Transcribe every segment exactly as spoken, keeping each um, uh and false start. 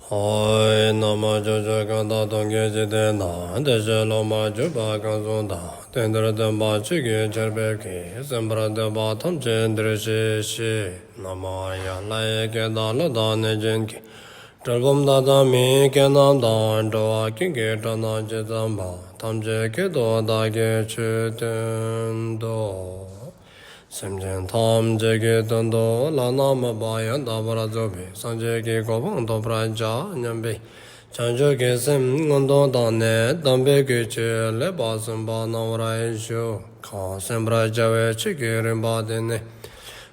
ཨོ། ན་མོ། ཕྱོགས་བཅུའི་གང་དག་སྟོང་གི་འཇིག་རྟེན་ན། བདེ་གཤེགས་སློབ་མ་བརྒྱུད་པ་གང་སུ་དག། དེང་འདིར་སྟོན་པ་ཆོས་ཀྱི་ཆར་འབེབས་ཀྱིས། གསན་པར་འདོད་པ་ཐམས་ཅད་འདིར་གཤེགས་ཤིག། ན་མོ་ཡ། ལྷ་ཡི་སྐད་དང་ཀླུ་དང་གནོད་སྦྱིན་གྱི། གྲུལ་བུམ་དག་དང་མིའི་སྐད་རྣམས་དང་། འགྲོ་བ་ཀུན་གྱི་སྒྲ་རྣམས་ཇི་ཙམ་པ། ཐམས་ཅད་སྐད་དུ་བདག་གིས་ཆོས་བསྟན་ཏོ། སེམས་ཅན་ཐམས་ཅད་ཀྱི་དོན་དུ་བླ་ན་མེད་པ་ཡང་དག་པར་རྫོགས་པའི་སངས་རྒྱས་ཀྱི་གོ་འཕང་ཐོབ་པར་བྱ་སྙམ་པའི་བྱང་ཆུབ་ཀྱི་སེམས་མངོན་དུ་བཏང་ནས་དམ་པའི་གུས་ཀྱིས་ལེགས་པར་གསན་པ་གནང་བར་ཞུ། གང་གསན་པར་བྱ་བའི་ཆོས་ཀྱི་རིམ་པ་དེ་ནི།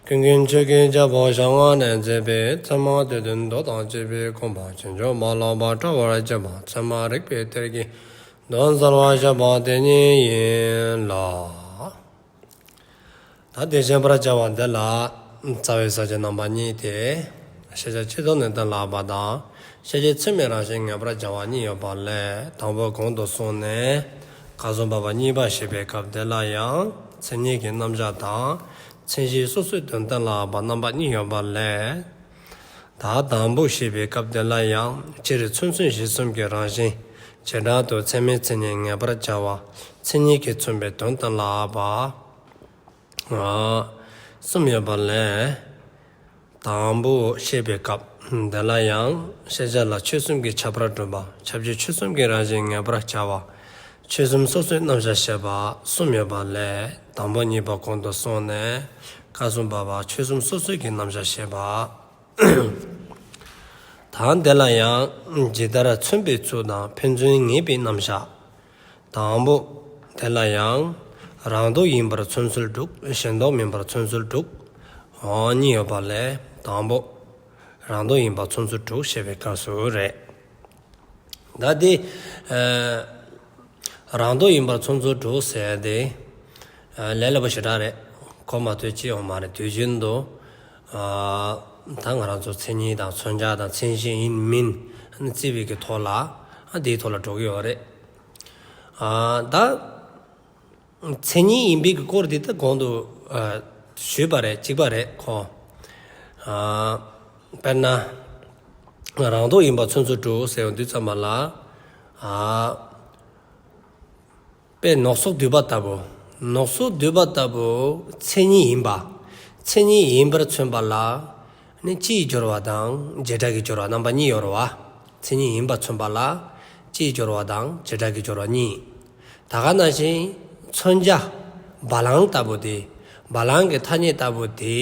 ཀུན་མཁྱེན་ཆོས་ཀྱི་རྒྱལ་པོ་ཞལ་སྔ་ནས་མཛད་པའི་ཚད་མ་སྡེ་བདུན་མདོ་དང་བཅས་པའི་དགོངས་པ་ཕྱིན་ཅི་མ་ལོག་པར་འགྲེལ་བར་བྱེད་པ། ཚད་མ་རིགས་པའི་གཏེར་གྱི་དོན་གསལ་བར་བྱེད་པ་དེ་ཉིད་ཡིན་ལ། ད་དེ་བཤད་པར་བྱ་བ་འདི་ལ་རྩ་བའི་ས་བཅད་རྣམ་པ་གཉིས་ཏེ། ཤེས་བྱ་སྤྱི་ལྡོག་ནས་གཏན་ལ་དབབ་པ་དང་། ཤེས་བྱེད་ཚད་མའི་རང་བཞིན་ངེས་པར་བྱ་བ་གཉིས་ཡོད་པ་ལས། དང་པོ་གོང་དུ་སོང་ནས་སྐབས་སུ་བབ་པ་གཉིས་པ་བཤད་པའི་སྐབས་དེ་ལ་ཡང་མཚན་ཉིད་ཀྱི་རྣམ་གཞག་དང་། མཚན་གཞི་སོ་སོའི་དོན་གཏན་ལ་དབབ་པ་རྣམ་པ་གཉིས་ཡོད་པ་ལས། ད་དང་པོ་བཤད་པའི་སྐབས་དེ་ལ་ཡང་སྤྱིར་མཚན་མཚོན་གཞི་གསུམ་གྱི་རང་བཞིན་བྱེ་བྲག་ཏུ་ཚད་མའི་མཚན་ཉིད་ངེས་པར་བྱ་བ། མཚན་ཉིད་ཀྱིས་མཚོན་པའི་དོན་གཏན་ལ་དབབ་པ། ཨ། གསུམ་ཡོད་པ་ལས། དང་པོ་བཤད་པའི་སྐབས་དེ་ལ་ཡང་ཤེས་བྱ་ལ་ཆོས་གསུམ་གྱི་ཁྱད་པར་སྒྲུབ་པ། ཁྱབ་བྱེད་ཆོས་གསུམ་གྱི་རང་བཞིན་ངེས་པར་བྱ་བ། ཆོས་གསུམ་སོ་སོའི་རྣམ་གཞག་བཤད་པ་གསུམ་ཡོད་པ་ལས། དང་པོ་གཉིས་པ་གོང་དུ་སོང་ནས་སྐབས་སུ་བབ་པ་ཆོས་གསུམ་སོ་སོའི་གི་རྣམ་གཞག་བཤད་པ། ད་དེ་ལ་ཡང་ཇི་ལྟར་མཚོན་པའི་ཚུལ་དང་ཕན་ཚུན་ངེས་པའི་རྣམ་གཞག། དང་པོ། དེ་ལ་ཡང་རང་ལྡོག་ཡིན་པར་མཚོན་ཚུལ་དྲུག། གཞན་ལྡོག་མིན་པར་མཚོན་ཚུལ་དྲུག། འོ་གཉིས་ཡོད་པ་ལས་དང་པོ། རང་ལྡོག་ཡིན་པར་མཚོན་ཚུལ་དྲུག་བཤད་པའི་སྐབས་སུ་རེད། ད་དེ། ཨ། རང་ལྡོག་ཡིན་པར་མཚོན་ཚུལ་དྲུག་ཟེར་དེ། ཨ། ལས་སླ་པོ་ཞེ་དྲག་རེད། གོ་མ་ཐོས་ཅི་ཡོང་མ་རེད། དུས་རྒྱུན་དུ། ཨ། ད་ང་རང་ཚོ་མཚན་ཉིད་དང་མཚོན་བྱ་དང་མཚན་གཞི་ཡིན་མིན་ཨ་ནི་བརྩི་བའི་གི་ཐོག་ལ། ཨ། དེའི་ཐོག་ལ་འགྲོ་གི་ཡོད་རེད། ཨ། ད་མཚན་ཉིད་ཡིན་པའི་གི་སྐོར་དེ་ད་གོང་དུ། ཨ། ཞུས་པ་རེད། གཅིག་པ་རེད་ཁོ། ཨ། དཔེར་ན། རང་ལྡོག་ཡིན་པ་མཚོན་ཚུལ་དྲུག་ཟེར་བ་འདི་ཙམ་པ་ལ། ཨ། དཔེ་ནོག་སོགས་འདུས་པ་ལྟ་བུ། ནོག་སོགས་འདུས་པ་ལྟ་བུ་མཚན་ཉིད་ཡིན་པ། མཚན་ཉིད་ཡིན་པར་མཚོན་པ་ལ་ནི་སྤྱིའི་སྦྱོར་བ་དང་བྱེ་བྲག་གི་སྦྱོར་བ་རྣམ་པ་གཉིས་ཡོད་རེད་བ། མཚན་ཉིད་ཡིན་པར་མཚོན་པ་ལ་སྤྱིའི་སྦྱོར་བ་དང་བྱེ་བྲག་གི་སྦྱོར་བ་གཉིས། ད་ག་ནང་བཞིན་མཚོན་བྱ་བ་ལང་ལྟ་བུ་དེ། བ་ལང་གི་ཐ་སྙད་ལྟ་བུ་དེ་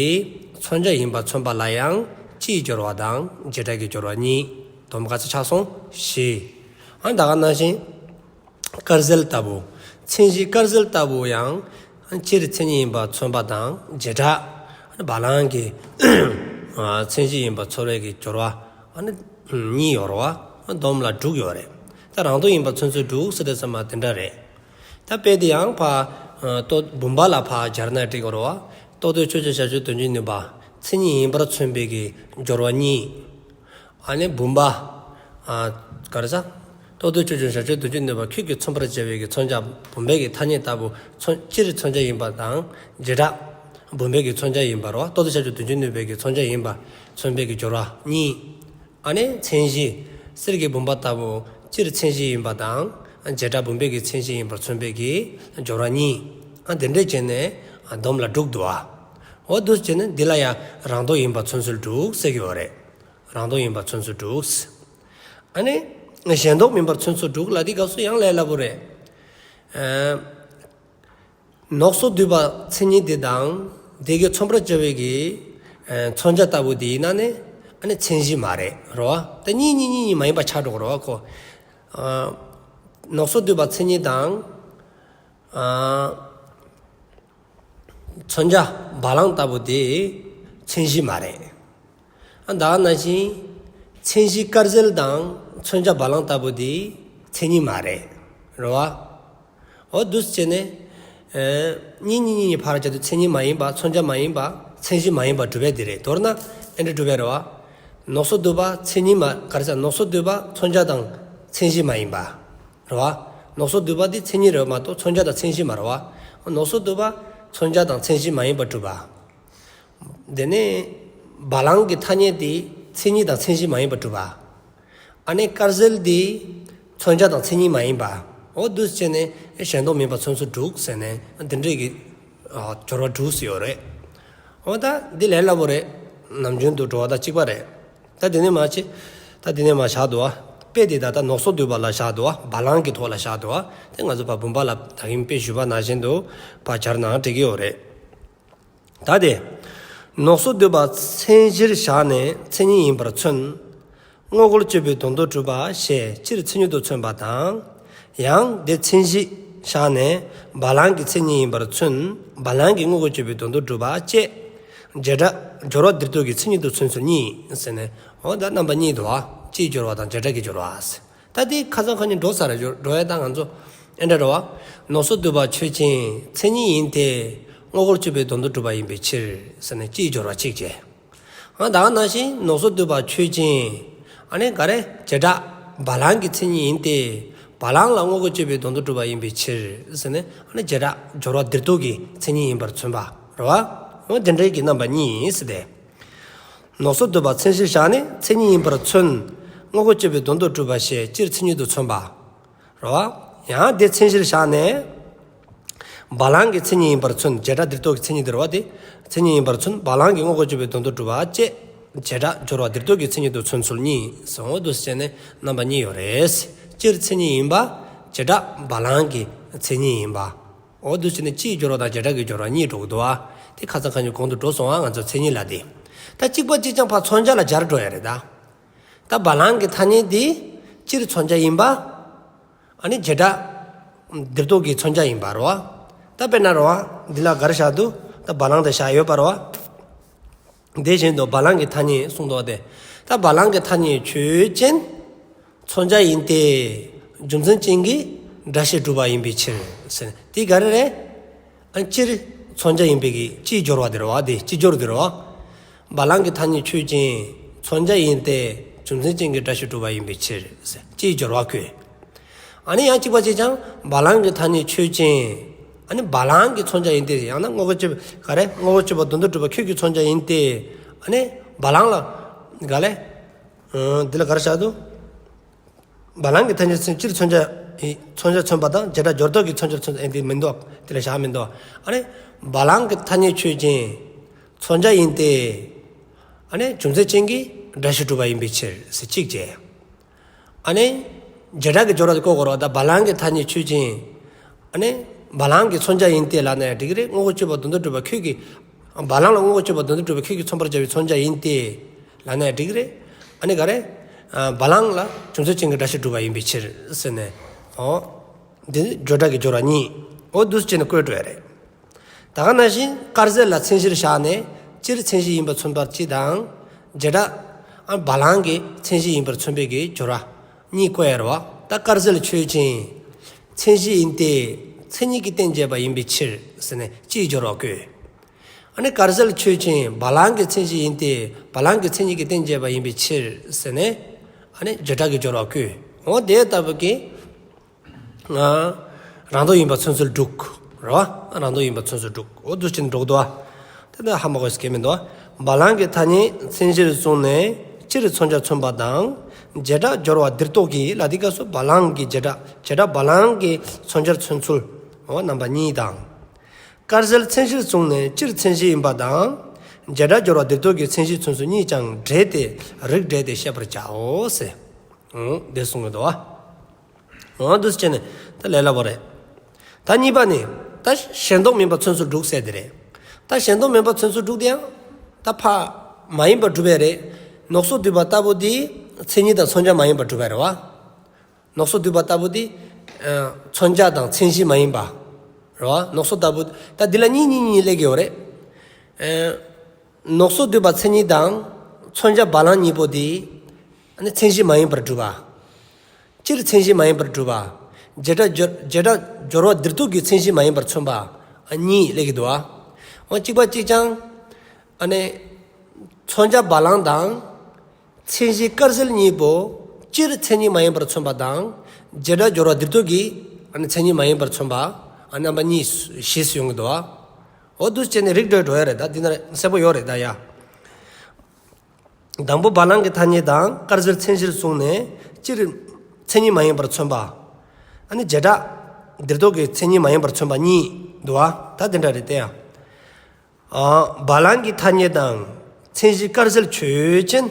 མཚོན་བྱ་ཡིན་པར་མཚོན་པ་ལ་ཡང་སྤྱིའི་སྦྱོར་བ་དང་བྱེ་བྲག་གི་སྦྱོར་བ་གཉིས། སྡོམ་ག་ཚོད་ཆགས་སོང་། བཞི། ཨ། ད་ག་ནང་བཞིན། དཀར་ཟལ་ལྟ་བུ། མཚན་གཞི་དཀར་ཟལ་ལྟ་བུ་ཡང་སྤྱིར་མཚན་ཉིད་ཡིན་པར་མཚོན་པ་དང་བྱེ་བྲག་བ་ལང་གི་མཚན་གཞི་ཡིན་པར་མཚོན་པའི་གི་སྦྱོར་བ་གཉིས་ཡོད་རེད་བ། སྡོམ་ལ་དྲུག་ཡོད་རེད། ད་རང་ལྡོག་ཡིན་པར་མཚོན་ཚུལ་དྲུག་ཟེར་དུས་ཙམ་པ་དེ་འདྲ་རེད། ད་དཔེ་དེ་ཡང་ཕར་ལྟོ་བུམ་པ་ལ་ཕར་སྦྱར་ན་འགྲིག་གི་རེད་བ། ལྟོ་ལྡིར་ཕྱོགས་ཆོས་ཞབས་ཞུམ་དོན་བྱེད་ནུས་པ་མཚན་ཉིད་ཡིན་པར་མཚོན་པའི་གི་སྦྱོར་བ་གཉིས། ཨ་ནི་བུམ་པ། ཨ། ག་རེ་ཟ། ལྟོ་ལྡིར་ཕྱོགས་ཆོས་ཞབས་ཞུམ་དོན་བྱེད་ནུས་པ་ཁྱོད་ཀྱིས་མཚོན་པར་བྱ་བའི་གི་མཚོན་བྱ་བུམ་པའི་གི་ཐ་སྙད་ལྟ་བུ་མཚོན་སྤྱིར་མཚོན་བྱ་ཡིན་པ་དང་བྱེ་བྲག་བུམ་པའི་གི་མཚོན་བྱ་ཡིན་པ་རེད་བ། ལྟོ་ལྡིར་ཕྱོགས་ཆོས་དོན་བྱེད་ནུས་པའི་གི་མཚོན་བྱ་ཡིན་པ་མཚོན་པའི་གི་སྦྱོར་བ་གཉིས། ཨ་ནི་མཚན་གཞི། གསེར་གྱི་བུམ་པ་ལྟ་བུ་སྤྱིར་མཚན་གཞི་ཡིན་པ་དང་བྱེ་བྲག་བུམ་པའི་གི་མཚན་གཞི་ཡིན་པར་མཚོན་པའི་གི་སྦྱོར་བ་གཉིས། ཨ། དེ་འདྲས་བྱས་ནས་སྡོམ་ལ་དྲུག་འདུག་ཨ། འོ་འདུག་བྱས་ནས་འདི་ལ་ཡང་རང་ལྡོག་ཡིན་པར་མཚོན་ཚུལ་དྲུག་ཟེར་གྱི་ཡོད་རེད། རང་ལྡོག་ཡིན་པར་མཚོན་ཚུལ་དྲུག། ཨ་ནི་གཞན་ལྡོག་མིན་པར་མཚོན་ཚུལ་དྲུག་ལ་འདི་སྐབས་སུ་ཡང་ལས་སླ་པོ་རེད། ཨ། ནོག་སོགས་འདུས་པ་མཚན་ཉིད་དེ་དང་དེ་གིས་མཚོན་པར་བྱ་བའི་གི་ཨ་མཚོན་བྱ་ལྟ་བུ་དེ་ཡིན་ན་ནི་ཨ་ནི་མཚན་གཞི་མ་རེད་རེད་བ། ད་གཉིས་གཉིས་གཉིས་གཉིས་མ་ཡིན་པ་ཆགས་འགྲོ་གི་རེད་བ་ཁོ། ཨ། ནོག་སོགས་འདུས་པ་མཚན་ཉིད་དང་། ཨ། མཚོན་བྱ་བ་ལང་ལྟ་བུ་དེ་མཚན་གཞི་མ་རེད། ཨ། ད་ག་ནང་བཞིན་མཚན་གཞི་དཀར་ཟལ་དང་མཚོན་བྱ་བ་ལང་ལྟ་བུ་དེ་མཚན་ཉིད་མ་རེད། རེད་བ། འོ་འདུག་སེ་བྱས་ནས། ཨ། གཉིས་གཉིས་གཉིས་གཉིས་ཕར་བྱས་དུས་མཚན་ཉིད་མ་ཡིན་པ་མཚོན་བྱ་མ་ཡིན་པ་མཚན་གཞི་མ་ཡིན་པ་སྒྲུབ་ཡས་དེ་རེད། མདོར་ན་ཨེ་འདྲ་སྒྲུབ་ཡས་རེད་བ། ནོག་སོགས་འདུས་པ་མཚན་ཉིད་མ་ག་རེ་ཟ། ནོག་སོགས་འདུས་པ་མཚོན་བྱ་དང་མཚན་གཞི་མ་ཡིན་པ། རེད་བ། ནོག་སོགས་འདུས་པ་འདི་མཚན་ཉིད་རེད་མ་གཏོགས་མཚོན་བྱ་དང་མཚན་གཞི་མ་རེད་བ། ནོག་སོགས་འདུས་པ་མཚོན་བྱ་དང་མཚན་གཞི་མ་ཡིན་པ་སྒྲུབ་པ། དེ་ནས་བ་ལང་གི་ཐ་སྙད་དེ་མཚན་ཉིད་དང་མཚན་གཞི་མ་ཡིན་པ་སྒྲུབ་པ། ཨ་ནི་དཀར་ཟལ་འདི་མཚོན་བྱ་དང་མཚན་ཉིད་མ་ཡིན་པ། འོ་འདུག་སེ་བྱས་ནས་ཞེན་ལྡོག་མིན་པ་མཚོན་ཚུལ་དྲུག་ཟེར་ནས་འདི་འདྲའི་གི་ཨ་སྦྱོར་བ་དྲུག་ཟེར་ཡོད་རེད། འོ་ད་འདི་ལས་སླ་པོ་རེད། ནམ་རྒྱུན་དུ་འགྲོ་བ་དང་གཅིག་པ་རེད། ད་འདི་ནས་མར་བྱེད། ད་འདི་ནས་མར་བཞག་འདུག་བ། དཔེ་འདི་ད་ལྟ་ནོག་སོགས་འདུས་པ་ལ་བཞག་འདུག་བ། བ་ལང་གི་ཐོག་ལ་བཞག་འདུག་བ། དེ་ང་ཚོ་ཕར་བུམ་པ་ལ་ད་གིན་དཔེ་ཞུས་པ་ནང་བཞིན་དུ་ཕར་སྦྱར་ན་འགྲིག་གི་ཡོད་རེད། ད་དེ། ནོག་སོགས་འདུས་པ་མཚན་གཞིར་བཞག་ནས་མཚན་ཉིད་ཡིན་པར་མཚོན། དངོས་འགལ་གཅོད་པའི་དོན་དུ་གྲུབ་པ་ཞེས་སྤྱིར་མཚན་ཉིད་དུ་མཚོན་པ་དང་། ཡང་དེ་མཚན་གཞིར་བཞག་ནས་བ་ལང་གི་མཚན་ཉིད་ཡིན་པར་མཚོན། བ་ལང་གི་དངོས་འགལ་གཅོད་པའི་དོན་དུ་གྲུབ་པ་བཅས། བྱེ་བྲག་སྦྱོར་བ་འདིར་གཏོགས་ཀྱི་མཚན་ཉིད་དུ་མཚོན་ཚུལ་གཉིས་ཟེར་ནས། འོ་ད་རྣམ་པ་གཉིས་འདུག་བ། སྤྱིའི་སྦྱོར་བ་དང་བྱེ་བྲག་གི་སྦྱོར་བ་ཟེར། ད་དེ་ཁ་སང་ཁ་ཉིན་འགྲོ་ས་རེད། འགྲོ་ཡ་ད་ང་ཚོ་ཨེ་འདྲ་རེད་བ། ནོག་སོགས་འདུས་པ་ཆོས་ཅན་མཚན་ཉིད་ཡིན་ཏེ། དངོས་འགལ་གཅོད་པའི་དོན་དུ་གྲུབ་པ་ཡིན་པའི་ཕྱིར་ཟེར་ནས་སྤྱིའི་སྦྱོར་བ་གཅིག་བྱས། ཨ་ད་ག་ནང་བཞིན་ནོག་སོགས་འདུས་པ་ཆོས་ཅན། ཨ་ནི་ག་རེ་བྱེ་བྲག་བ་ལང་གི་མཚན་ཉིད་ཡིན་ཏེ། བ་ལང་ལ་དངོས་འགལ་གཅོད་པའི་དོན་དུ་གྲུབ་པ་ཡིན་པའི་ཕྱིར་ཟེར་ནས། ཨ་ནི་བྱེ་བྲག་སྦྱོར་བ་འདིར་གཏོགས་ཀྱི་མཚན་ཉིད་ཡིན་པར་མཚོན་པ་རེད་བ། འོ་དེ་འདྲའི་གི་རྣམ་པ་གཉིས་ཡིན་ཟེར་ཏེ། ནོག་སོགས་འདུས་པ་མཚན་གཞིར་བཞག་ནས་མཚན་ཉིད་ཡིན་པར་མཚོན། དངོས་འགལ་གཅོད་པའི་དོན་དུ་གྲུབ་པ་ཞེས་སྤྱིར་མཚན་ཉིད་དུ་མཚོན་པ། རེད་བ། ཡང་དེ་མཚན་གཞིར་བཞག་ནས། བ་ལང་གི་མཚན་ཉིད་ཡིན་པར་མཚོན། བྱེ་བྲག་འདིར་གཏོགས་ཀྱི་མཚན་ཉིད་འདི་རེད་བ། དེ་མཚན་ཉིད་ཡིན་པར་མཚོན། བ་ལང་གི་དངོས་འགལ་གཅོད་པའི་དོན་དུ་གྲུབ་པ་བཅས། བྱེ་བྲག་སྦྱོར་བ་འདིར་གཏོགས་ཀྱི་མཚན་ཉིད་དུ་མཚོན་ཚུལ་གཉིས་ཟེར། འོ་འདུག་སེ་བྱས་ནས་རྣམ་པ་གཉིས་ཡོད་རེད། སྤྱིར་མཚན་ཉིད་ཡིན་པ། བྱེ་བྲག་བ་ལང་གི་མཚན་ཉིད་ཡིན་པ། འོ་འདུག་སེ་བྱས་ནས་སྤྱིའི་སྦྱོར་བ་དང་བྱེ་བྲག་གི་སྦྱོར་བ་གཉིས་འགྲོ་གི་འདུག་བ། དེ་ཁ་སང་ཁ་ཉིན་གོང་དུ་འགྲོ་སོང་བ། ང་ཚོ་མཚན་ཉིད་ལ་དེ། ད་གཅིག་པ་གཅིག་རྐྱང་ཕར་མཚོན་བྱ་ལ་སྦྱར་འགྲོ་ཡ་རེད་ད། ད་བ་ལང་གི་ཐ་སྙད་འདི་སྤྱིར་མཚོན་བྱ་ཡིན་པ། ཨ་ནི་བྱེ་བྲག་འདིར་གཏོགས་ཀྱི་མཚོན་བྱ་ཡིན་པ་རེད་བ། ད་དཔེར་ན་རེད་བ། འདི་ལ་ག་རེ་བཞག་འདུག་ད་བ་ལང་དེ་བཞག་ཡོད་པ་རེད་བ། དེ་བཞིན་དུ་བ་ལང་གི་ཐ་སྙད་གསུངས་འདུག་བ། དེ་ད་བ་ལང་གི་ཐ་སྙད་ཆོས་ཅན། མཚོན་བྱ་ཡིན་ཏེ། རྒྱུ་མཚན་ཅན་གྱི་སྒྲ་བཤད་གྲུབ་པ་ཡིན་པའི་ཕྱིར་ཟེར། དེ་ག་རེ་རེད། ཨ་སྤྱིར་མཚོན་བྱ་ཡིན་པའི་གི་སྤྱིའི་སྦྱོར་བ་དེ་རེད་བ། དེ་སྤྱི་སྦྱོར་དེ་རེད་བ། བ་ལང་གི་ཐ་སྙད་ཆོས་ཅན། མཚོན་བྱ་ཡིན་ཏེ། རྒྱུ་མཚན་ཅན་གྱི་སྒྲ་བཤད་གྲུབ་པ་ཡིན་པའི་ཕྱིར་ཟེར། སྤྱིའི་སྦྱོར་བ་བཀོད། ཨ་ནི་ཡང་གཅིག་པ་གཅིག་རྐྱང་བ་ལང་གི་ཐ་སྙད་ཆོས་ཅན། ཨ་ནི་བ་ལང་གི་མཚོན་བྱ་ཡིན་ཏེ། ཡང་ན་དངོས་འགལ་གཅོད་པ་ག་རེ། དངོས་འགལ་གཅོད་པ་དོན་དུ་གྲུབ་པ་ཁྱོད་ཀྱི་མཚོན་བྱ་ཡིན་ཏེ། ཨ་ནི་བ་ལང་ལ་ག་རེ། ཨ་འདི་ལ་ག་རེ་བཞག་འདུག་བ་ལང་གི་ཐ་སྙད་སྤྱིར་མཚོན་བྱ་ཡི་མཚོན་བྱ་མཚོན་པ་དང་། བྱེ་བྲག་སྦྱོར་ལྡོག་གི་མཚོན་བྱར་མཚོན། ཨེ་འདི་མི་འདུག་དེ་ལ་བཞག་མི་འདུག་ཨ་ནི་བ་ལང་གི་ཐ་སྙད་ཆོས་ཅན། མཚོན་བྱ་ཡིན་ཏེ། ཨ་ནི་རྒྱུ་མཚན་ཅན་གྱི་སྒྲ་བཤད་གྲུབ་པ་ཡིན་པའི་ཕྱིར་ཟེར་གཅིག་བྱས། ཨ་ནི་བྱེ་བྲག་གི་སྦྱོར་བ་དེ་བཀོད་དགོས་རེད་བ། ད་བ་ལང་གི་ཐ་སྙད་ཆོས་ཅན། ཨ་ནི་བ་ལང་གི་མཚོན་བྱ་ཡིན་ཏེ་ལབ་ན་ཡང་འགྲིག་གི་རེད། དངོས་འགལ་གཅོད་པ་དོན་དུ་གྲུབ་པ་ཁྱོད་ཀྱི། བ་ལང་ལ་དངོས་འགལ་གཅོད་པ་དོན་དུ་གྲུབ་པ་ཁྱོད་ཀྱིས་མཚོན་པར་བྱ་བའི་མཚོན་བྱ་ཡིན་ཏེ་ལབ་ན་ཡང་འགྲིག་གི་རེད། ཨ་ནི་ག་རེ། ཨ་བ་ལང་ལ་རྒྱུ་མཚན་ཅན་གྱི་སྒྲ་བཤད་གྲུབ་པ་ཡིན་པའི་ཕྱིར་ཟེར་ནས། འོ། འདི་ནི་བྱེ་བྲག་གི་སྦྱོར་བ་གཉིས། འོ་འདུག་སེ་བྱས་ནས་བཀོད་འགྲོ་ཡ་རེད། ད་ག་ནང་བཞིན་དཀར་ཟལ་ལ་མཚན་གཞིར་བཞག་ནས་སྤྱིར་མཚན་གཞི་ཡིན་པར་མཚོན་པ་གཅིག་དང་། བྱེ་བྲག་ཨ་བ་ལང་གི་མཚན་གཞི་ཡིན་པར་མཚོན་པའི་གི་སྦྱོར་བ་གཉིས་བཀོད་ཡ་རེད་བ། ད་དཀར་ཟལ་ཆོས་ཅན། མཚན་གཞི་ཡིན་ཏེ། མཚན་ཉིད་ཀྱི་རྟེན་བྱེད་པ་ཡིན་པའི་ཕྱིར་ཟེར་ནས་སྤྱིའི་སྦྱོར་བ་བཀོད། ཨ་ནི་དཀར་ཟལ་ཆོས་ཅན། བ་ལང་གི་མཚན་གཞི་ཡིན་ཏེ། བ་ལང་གི་མཚན་ཉིད་ཀྱི་རྟེན་བྱེད་པ་ཡིན་པའི་ཕྱིར་ཟེར་ནས། ཨ་ནི་བྱེ་བྲག་གི་སྦྱོར་བ་བཀོད། འོ་དེ་ལྟ་བུ་གི། ཨ་རང་ལྡོག་ཡིན་པ་མཚོན་ཚུལ་དྲུག་རེད་བ། རང་ལྡོག་ཡིན་པ་མཚོན་ཚུལ་དྲུག་འོ་འདུག་སེ་བྱས་ནས་འགྲོ་གི་འདུག་བ། དེ་ལ་ཧ་མ་གོ་ཡ་གང་མི་འདུག་བ། བ་ལང་གི་ཐ་སྙད་མཚན་གཞིར་བཟུང་ནས་སྤྱིར་མཚོན་བྱར་མཚོན་པ་དང་། བྱེ་བྲག་སྦྱོར་བ་འདིར་གཏོགས་ཀྱི་ལ། དེ་སྐབས་སུ་བ་ལང་གི་བྱེ་བྲག་བྱེ་བྲག་བ་ལང་གི་མཚོན་བྱར་མཚོན་ཚུལ། འོ་རྣམ་པ་གཉིས་དང་། དཀར་ཟལ་མཚན་གཞིར་བཟུང་ནས་སྤྱིར་མཚན་གཞི་ཡིན་པ་དང་། བྱེ་བྲག་སྦྱོར་བ་འདིར་གཏོགས་ཀྱི་མཚན་གཞིའི་མཚོན་ཚུལ་གཉིས་ཀྱང་འབྲེལ་ཏེ་རིགས་འགྲེ་སྟེ་བཤད་པར་བྱའོ་ཟེར། འོ་དེ་གསུང་གི་འདུག་བ། འོ་འདུག་སེ་བྱས་ནས་ད་ལས་སླ་པོ་རེད། ད་གཉིས་པ་ནི། ད་ཞེན་ལྡོག་མིན་པ་མཚོན་ཚུལ་དྲུག་ཟེར་དེ་རེད། ད་ཞེན་ལྡོག་མིན་པ་མཚོན་ཚུལ་དྲུག་དེ་ཡང་། ད་ཕ་མ་ཡིན་པར་སྒྲུབ་པ་རེད། ནོག་སོགས་འདུས་པ་ལྟ་བུ་དེ་མཚན་ཉིད་དང་མཚོན་བྱ་མ་ཡིན་པར་སྒྲུབ་པ་རེད་བ། ནོག་སོགས་འདུས་པ་ལྟ་བུ་དེ། ཨ་མཚོན་བྱ་དང་མཚན་གཞི་མ་ཡིན་པ། རེད་བ། ནོག་སོགས་ལྟ་བུ། ད་འདི་ལ་གཉིས་གཉིས་གཉིས་སླེབས་ཀྱི་ཡོད་རེད། ཨ་ནོག་སོགས་འདུས་པ་མཚན་ཉིད་དང་། མཚོན་བྱ་བ་ལང་གཉིས་པོ་དེ། ཨ་ནི་མཚན་གཞི་མ་ཡིན་པར་སྒྲུབ་པ། སྤྱིར་མཚན་གཞི་མ་ཡིན་པར་སྒྲུབ་པ། བྱེ་བྲག་སྦྱོར་བྱེ་བྲག་སྦྱོར་བ་འདིར་གཏོགས་ཀྱི་མཚན་གཞི་མ་ཡིན་པར་མཚོན་པ། ཨ་གཉིས་སླེབས་ཀྱི་འདུག་བ། འོ་གཅིག་པ་གཅིག་རྐྱང་། ཨ་ནི་མཚོན་བྱ་བ་ལང་དང་། མཚན་གཞི་དཀར་ཟལ་གཉིས་པོ་སྤྱིར་མཚན་ཉིད་མ་ཡིན་པར་མཚོན་པ་དང་། བྱེ་བྲག་སྦྱོར་བ་འདིར་གཏོགས་ཀྱི་ཨ་ནི་མཚན་ཉིད་མ་ཡིན་པར་མཚོན་པ། ཨ་རྣམ་པ་གཉིས་གཞིར་བཟུང་གི་འདུག་བ། འོ་འདུག་སེ་བྱས་ནས་རིགས་འགྲེ་འགྲོ་ཡ་རེད། ད་འདི་ན་གསལ་པོ་ཡོད་རེད་ད་ཡ། དང་པོ་བ་ལང་གི་ཐ་སྙད་དང་དཀར་ཟལ་མཚན་གཞིར་བཟུང་ནས་སྤྱིར་མཚན་ཉིད་མ་ཡིན་པར་མཚོན་པ། ཨ་ནི་བྱེ་བྲག་འདིར་ཐོག་གི་མཚན་ཉིད་མ་ཡིན་པར་མཚོན་པ་གཉིས་འདུག་བ། ད་དེ་འདྲ་རེད་དེ་ཡང་། ཨ། བ་ལང་གི་ཐ་སྙད་དང་མཚན་གཞི་དཀར་ཟལ་ཆོས་ཅན།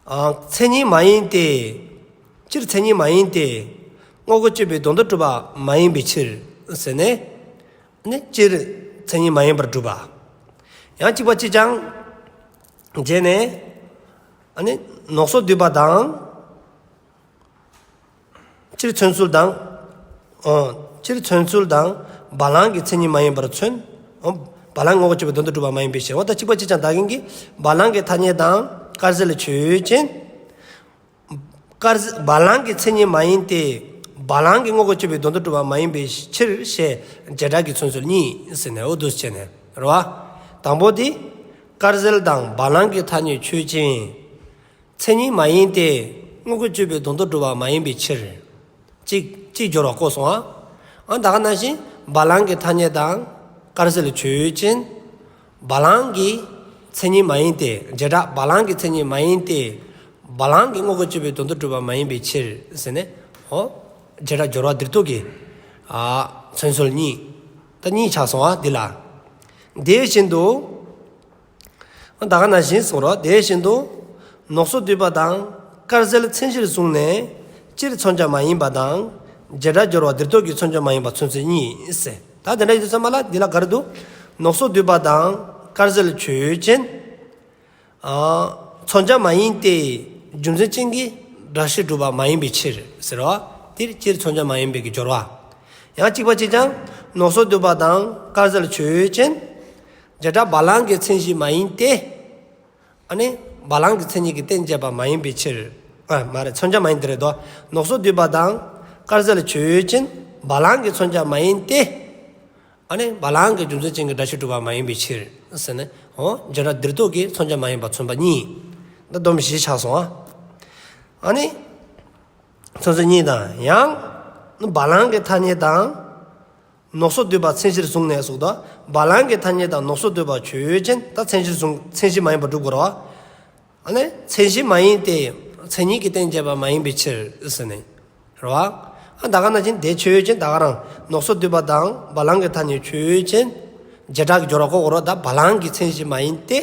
ཨ། མཚན་ཉིད་མ་ཡིན་ཏེ། སྤྱིར་མཚན་ཉིད་མ་ཡིན་ཏེ། དངོས་འགལ་གཅོད་པའི་དོན་དུ་གྲུབ་པ་མ་ཡིན་པའི་ཕྱིར་ཟེར་ནས། ནི་སྤྱིར་མཚན་ཉིད་མ་ཡིན་པར་སྒྲུབ་པ། ཡང་གཅིག་པ་གཅིག་རྐྱང་། བྱས་ནས། ཨ་ནི་ནོག་སོགས་འདུས་པ་དང་། སྤྱིར་མཚོན་ཚུལ་དང་། ཨོ། སྤྱིར་མཚོན་ཚུལ་དང་བ་ལང་གི་མཚན་ཉིད་མ་ཡིན་པར་མཚོན། ཨོ། བ་ལང་དངོས་འགལ་གཅོད་པའི་དོན་དུ་གྲུབ་པ་མ་ཡིན་པའི་ཕྱིར། འོ་ད་གཅིག་པ་གཅིག་རྐྱང་ད་གིན་གྱི་བ་ལང་གི་ཐ་སྙད་དང་དཀར་ཟལ་ཆོས་ཅན། དཀར་ཟལ་བ་ལང་གི་མཚན་ཉིད་མ་ཡིན་ཏེ། བ་ལང་གི་དངོས་འགལ་གཅོད་པའི་དོན་དུ་གྲུབ་པ་མ་ཡིན་པའི་ཕྱིར་ཞེས་བྱེ་བྲག་གི་མཚོན་ཚུལ་གཉིས་ཟེར་ནས་འོ་འདུག་སེ་བྱས་ནས་རེད་བ། དང་པོ་དེ། དཀར་ཟལ་དང་བ་ལང་གི་ཐ་སྙད་ཆོས་ཅན། མཚན་ཉིད་མ་ཡིན་ཏེ། དངོས་འགལ་གཅོད་པའི་དོན་དུ་གྲུབ་པ་མ་ཡིན་པའི་ཕྱིར། གཅིག་གཅིག་སྦྱོར་བ་བཀོད་སོང་ཨ། ཨ་ད་ག་ནང་བཞིན་བ་ལང་གི་ཐ་སྙད་དང་དཀར་ཟལ་ཆོས་ཅན། བ་ལང་གི་མཚན་ཉིད་མ་ཡིན་ཏེ། བྱེ་བྲག་བ་ལང་གི་མཚན་ཉིད་མ་ཡིན་ཏེ། བ་ལང་གི་དངོས་འགལ་གཅོད་པའི་དོན་དུ་གྲུབ་པ་མ་ཡིན་པའི་ཕྱིར་ཟེར་ནས། ཨོ། བྱེ་བྲག་སྦྱོར་བ་འདིར་ཐོག་གི། ཨ། མཚོན་ཚུལ་གཉིས། ད་གཉིས་ཆགས་སོང་ཨ་འདི་ལ། དེ་བཞིན་དུ། ད་ག་ནང་བཞིན་གསུངས་རོ། དེ་བཞིན་དུ། ནོག་སོགས་འདུས་པ་དང་དཀར་ཟལ་མཚན་གཞིར་བཟུང་ནས་སྤྱིར་མཚོན་བྱ་མ་ཡིན་པ་དང་། བྱེ་བྲག་སྦྱོར་བ་འདིར་ཐོག་གི་མཚོན་བྱ་མ་ཡིན་པ་མཚོན་ཚུལ་གཉིས་ཟེར། ད་དེ་འདྲ་ཡིན་དུས་ཙམ་པ་ལ་འདི་ལ་ག་རེ་འདུག་ནོག་སོགས་འདུས་པ་དང་དཀར་ཟལ་ཆོས་ཅན། ཨ། མཚོན་བྱ་མ་ཡིན་ཏེ། རྒྱུ་མཚན་ཅན་གྱི་སྒྲ་གཞི་གྲུབ་པ་མ་ཡིན་པའི་ཕྱིར་ཟེར་རོ། འདིར་སྤྱིར་མཚོན་བྱ་མ་ཡིན་པའི་གི་སྦྱོར་བ། ཡང་གཅིག་པ་གཅིག་རྐྱང་། ནོག་སོགས་འདུས་པ་དང་དཀར་ཟལ་ཆོས་ཅན། བྱེ་བྲག་བ་ལང་གི་མཚན་གཞི་མ་ཡིན་ཏེ། ཨ་ནི་བ་ལང་གི་མཚན་ཉིད་ཀྱི་རྟེན་བྱེད་པ་མ་ཡིན་པའི་ཕྱིར། ཨ་མ་རེད། མཚོན་བྱ་མ་ཡིན་ཏེ་རེད་དོ། ནོག་སོགས་འདུས་པ་དང་དཀར་ཟལ་ཆོས་ཅན། བ་ལང་གི་མཚོན་བྱ་མ་ཡིན་ཏེ། ཨ་ནི་བ་ལང་གི་རྒྱུ་མཚན་ཅན་གྱི་སྒྲ་གཞི་གྲུབ་པ་མ་ཡིན་པའི་ཕྱིར་ཟེར་ནས། འོ། བྱེ་བྲག་འདིར་ཐོག་གི་མཚོན་བྱ་མ་ཡིན་པ་མཚོན་པ་གཉིས། ད་སྡོམ་བཞི་ཆགས་སོང་ཨ། ཨ་ནི། མཚོན་ཚུལ་གཉིས་དང་ཡང་། བ་ལང་གི་ཐ་སྙད་དང་། ནོག་སོགས་འདུས་པ་མཚན་གཞིར་བཟུང་ནས་གསུངས་དོ། བ་ལང་གི་ཐ་སྙད་དང་ནོག་སོགས་འདུས་པ་ཆོས་ཅན། ད་མཚན་གཞིར་བཟུང་། མཚན་གཞི་མ་ཡིན་པར་སྒྲུབ་དགོས་རེད་བ། ཨ་ནི་མཚན་གཞི་མ་ཡིན་ཏེ། མཚན་ཉིད་ཀྱི་རྟེན་བྱེད་པ་མ་ཡིན་པའི་ཕྱིར་ཟེར་ནས། རེད་བ། ཨ་ད་ག་ནང་བཞིན་དེ་ཆོས་ཅན། ད་ག་རང་ནོག་སོགས་འདུས་པ་དང་བ་ལང་གི་ཐ་སྙད་ཆོས་ཅན། བྱེ་བྲག་གི་སྦྱོར་བ་བཀོད་དགོས་རེད། ད་བ་ལང་གི་མཚན་གཞི་མ་ཡིན་ཏེ།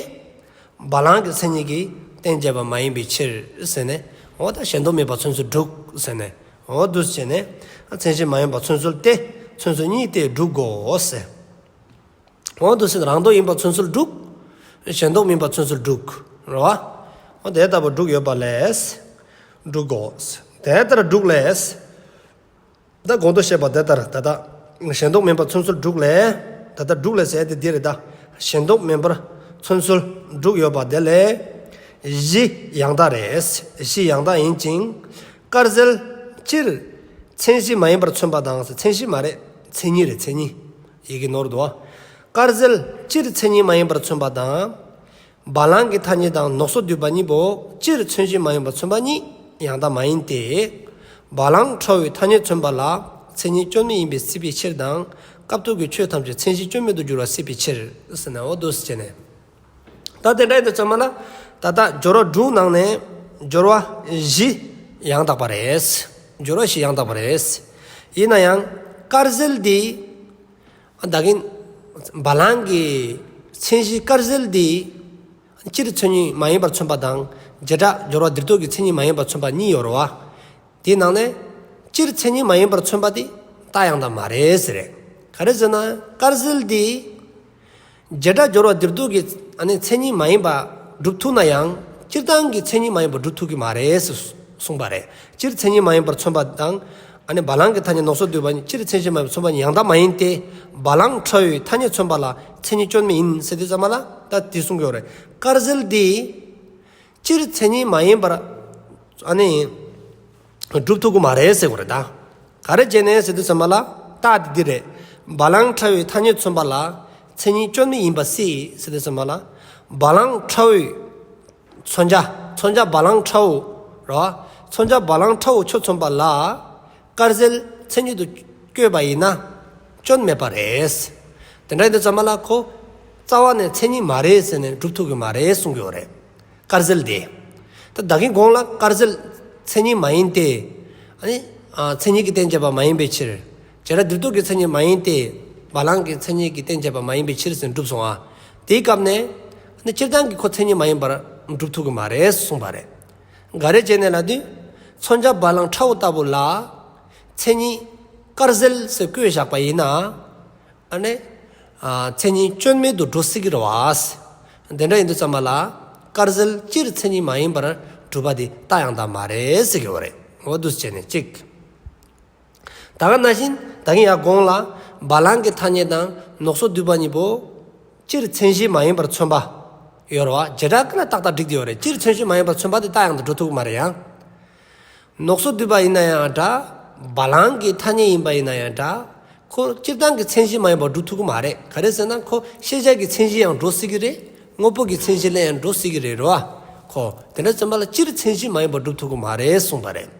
བ་ལང་གི་མཚན་ཉིད་ཀྱི་རྟེན་བྱེད་པ་མ་ཡིན་པའི་ཕྱིར་ཟེར་ནས། འོ་ད་ཞེན་ལྡོག་མིན་པ་མཚོན་ཚུལ་དྲུག་ཟེར་ནས། འོ་འདུག་སེ་བྱས་ནས། མཚན་གཞི་མ་ཡིན་པ་མཚོན་ཚུལ་ཏེ། མཚོན་ཚུལ་གཉིས་ཏེ་སྒྲུབ་དགོས་ཟེར། འོ་འདུག་སེ་རང་ལྡོག་ཡིན་པ་མཚོན་ཚུལ་དྲུག། ཞེན་ལྡོག་མིན་པ་མཚོན་ཚུལ་དྲུག་རེད་བ། འོ་དེ་ལྟ་བུ་དྲུག་ཡོད་པ་ལས། དྲུག་གོ། དེ་ལྟར་དྲུག་ལས། ད་གོང་དུ་བཤད་པ་དེ་ལྟར་ད་ལྟ་ཞེན་ལྡོག་མིན་པ་མཚོན་ཚུལ་དྲུག་ལས། ད་ལྟ་དྲུག་ལས་ཟེར་དེ་འདི་རེད་ད། ཞེན་ལྡོག་མིན་པར་མཚོན་ཚུལ་དྲུག་ཡོད་པ་དེ་ལས། བཞི་ཡང་དག་རེད། བཞི་ཡང་དག་ཡིན་ཅིང་། དཀར་ཟལ་སྤྱིར་མཚན་གཞི་མ་ཡིན་པར་མཚོན་པ་དང་། མཚན་གཞི་མ་རེད། མཚན་ཉིད་རེད། མཚན་ཉིད། ཡི་གེ་ནོར་འདུག་བ། དཀར་ཟལ་སྤྱིར་མཚན་ཉིད་མ་ཡིན་པར་མཚོན་པ་དང་། བ་ལང་གི་ཐ་སྙད་དང་ནོག་སོགས་འདུས་པ་གཉིས་པོ་སྤྱིར་མཚན་གཞི་མ་ཡིན་པར་མཚོན་པ་གཉིས་ཡང་དག་མ་ཡིན་ཏེ། བ་ལང་ཁྲ་བོའི་ཐ་སྙད་མཚོན་པ་ལ་མཚན་ཉིད་སྐྱོན་མེད་ཡིན་པས་སྲིད་པའི་ཕྱིར་དང་། སྐབས་ཐོག་གི་ཆོས་ཐམས་ཅད་མཚན་གཞི་སྐྱོན་མེད་དུ་འགྱུར་བ་སྲིད་པའི་ཕྱིར་ཟེར་ནས། འོ་འདུག་སེ་བྱས་ནས། ད་དེ་འདྲ་ཡིན་དུས་ཙམ་པ་ལ། ད་ལྟ་སྦྱོར་བ་དྲུག་ནང་ནས་སྦྱོར་བ་བཞི་ཡང་དག་པ་རེད། སྦྱོར་བ་བཞི་ཡང་དག་པ་རེད། ཡིན་ན་ཡང་དཀར་ཟལ་འདི། ད་གིན་བ་ལང་གི་མཚན་གཞི་དཀར་ཟལ་འདི་སྤྱིར་མཚན་ཉིད་མ་ཡིན་པར་མཚོན་པ་དང་། བྱེ་བྲག་སྦྱོར་བ་འདིར་ཐོག་གི་མཚན་ཉིད་མ་ཡིན་པར་མཚོན་པ་གཉིས་ཡོད་རེད་བ། དེའི་ནང་ནས་སྤྱིར་མཚན་ཉིད་མ་ཡིན་པར་མཚོན་པ་དེ་རྟགས་ཡང་དག་མ་རེད་ཟེར་རེད། ག་རེ་ཟེར་ན་དཀར་ཟལ་འདི་བྱེ་བྲག་སྦྱོར་བ་འདིར་ཐོག་གི་ཨ་ནི་མཚན་ཉིད་མ་ཡིན་པ་སྒྲུབ་ཐུབ་ན་ཡང་། སྤྱིར་བཏང་གི་མཚན་ཉིད་མ་ཡིན་པ་སྒྲུབ་ཐུབ་ཀྱི་མ་རེད་ཟེར་གསུངས་པ་རེད། སྤྱིར་མཚན་ཉིད་མ་ཡིན་པར་མཚོན་པ་དང་། ཨ་ནི་བ་ལང་གི་ཐ་སྙད་ནོག་སོགས་འདུས་པ་གཉིས་སྤྱིར་མཚན་གཞི་མ་ཡིན་པར་མཚོན་པ་ཡང་དག་མ་ཡིན་ཏེ། བ་ལང་ཁྲ་བོའི་ཐ་སྙད་མཚོན་པ་ལ་མཚན་ཉིད་སྐྱོན་མེད་ཡིན་ཟེར་དུས་ཙམ་པ་ལ། ད་དེ་གསུང་གི་ཡོད་རེད། དཀར་ཟལ་འདི་སྤྱིར་མཚན་ཉིད་མ་ཡིན་པར་ཨ་ནི་སྒྲུབ་ཐུབ་ཀྱི་མ་རེད་ཟེར་གྱི་ཡོད་རེད་ད། ག་རེ་བྱས་ནས་ཟེར་དུས་ཙམ་པ་ལ་རྟགས་འདི་འདི་རེད། བ་ལང་ཁྲ་བོའི་ཐ་སྙད་མཚོན་པ་ལ་མཚན་ཉིད་སྐྱོན་མེད་ཡིན་པ་སྲིད་ཟེར་དུས་ཙམ་པ་ལ། བ་ལང་ཁྲ་བོའི་མཚོན་བྱ། མཚོན་བྱ་བ་ལང་ཁྲ་བོ་རེད་བ། མཚོན་བྱ་བ་ལང་ཁྲ་བོ་ཁྱོད་མཚོན་པ་ལ། དཀར་ཟལ་མཚན་ཉིད་དུ་བཀོད་པ་ཡིན་ན་སྐྱོན་མེད་པ་རེད། དེ་འདྲ་ཡིན་དུས་ཙམ་པ་ལ་ཁོ་རྩ་བ་ནས་མཚན་ཉིད་མ་རེད་ཟེར་ནས་སྒྲུབ་ཐུབ་ཀྱི་མ་རེད་གསུང་གི་ཡོད་རེད། དཀར་ཟལ་དེ། ད་ད་གིན་གོང་ལ་དཀར་ཟལ་མཚན་ཉིད་མ་ཡིན་ཏེ། ཨ་ནི་ཨ་མཚན་ཉིད་ཀྱི་རྟེན་བྱེད་པ་མ་ཡིན་པའི་ཕྱིར། བྱེ་བྲག་འདུས་མཐུན་གྱི་མཚན་ཉིད་མ་ཡིན་ཏེ། བ་ལང་གི་མཚན་ཉིད་ཀྱི་རྟེན་བྱེད་པ་མ་ཡིན་པའི་ཕྱིར་ཟེར་གྲུབ་སོང་ཨ། དེའི་སྐབས་ནས་ཨ་ནི་སྤྱིར་བཏང་གི་ཁོ་མཚན་ཉིད་མ་ཡིན་པར་གྲུབ་ཐུབ་ཀྱི་མ་རེད་གསུངས་པ་རེད། ག་རེ་བྱས་ནས་ལབ་དུས། མཚོན་བྱ་བ་ལང་ཁྲ་བོ་ལྟ་བུ་ལ་མཚན་ཉིད་དཀར་ཟལ་ཟེར་བཀོད་བཞག་པ་ཡིན་ན། ཨ་ནི་ཨ་མཚན་ཉིད་སྐྱོན་མེད་དུ་འགྲོ་སྲིད་ཀྱི་རེད་བ། དེ་འདྲ་ཡིན་དུས་ཙམ་པ་ལ་དཀར་ཟལ་སྤྱིར་མཚན་ཉིད་མ་ཡིན་པར་གྲུབ་པ་དེ་རྟགས་ཡང་དག་མ་རེད་ཟེར་གྱི་ཡོད་རེད། འོ་འདུག་སེ་བྱས་ནས་གཅིག་ད་ག་ནང་བཞིན་ད་གིན་ཡར་གོང་ལ་བ་ལང་གི་ཐ་སྙད་དང་ནོག་སོགས་འདུས་པ་གཉིས་པོ་སྤྱིར་མཚན་གཞི་མ་ཡིན་པར་མཚོན་པ་ཡོད་རེད་བ། བྱེ་བྲག་གི་ལ་ཏག་ཏག་འགྲིག་བསྡད་ཡོད་རེད། སྤྱིར་མཚན་གཞི་མ་ཡིན་པར་མཚོན་པ་དེ་རྟགས་ཡང་དག་འགྲོ་ཐུབ་ཀྱི་མ་རེད་ཡང་། ནོག་སོགས་འདུས་པ་ཡིན་ན་ཡང་འདྲ། བ་ལང་གི་ཐ་སྙད་ཡིན་པ་ཡིན་ན་ཡང་འདྲ། ཁོ་སྤྱིར་བཏང་གི་མཚན་གཞི་མ་ཡིན་པར་འགྲོ་ཐུབ་ཀྱི་མ་རེད། ག་རེ་ཟེར་ན་ཁོ་ཤེས་བྱ་གི་མཚན་གཞི་ཡང་འགྲོ་སྲིད་ཀྱི་རེད། དངོས་པོ་གི་མཚན་གཞི་ལ་ཡང་འགྲོ་སྲིད་ཀྱི་རེད་རོ། ཁོ་དེ་འདྲ་ཙམ་པ་ལ་སྤྱིར་མཚན་གཞི་མ་ཡིན་པར་འགྲོ་ཐུབ་ཀྱི་མ་རེད་གསུངས་པ་རེད།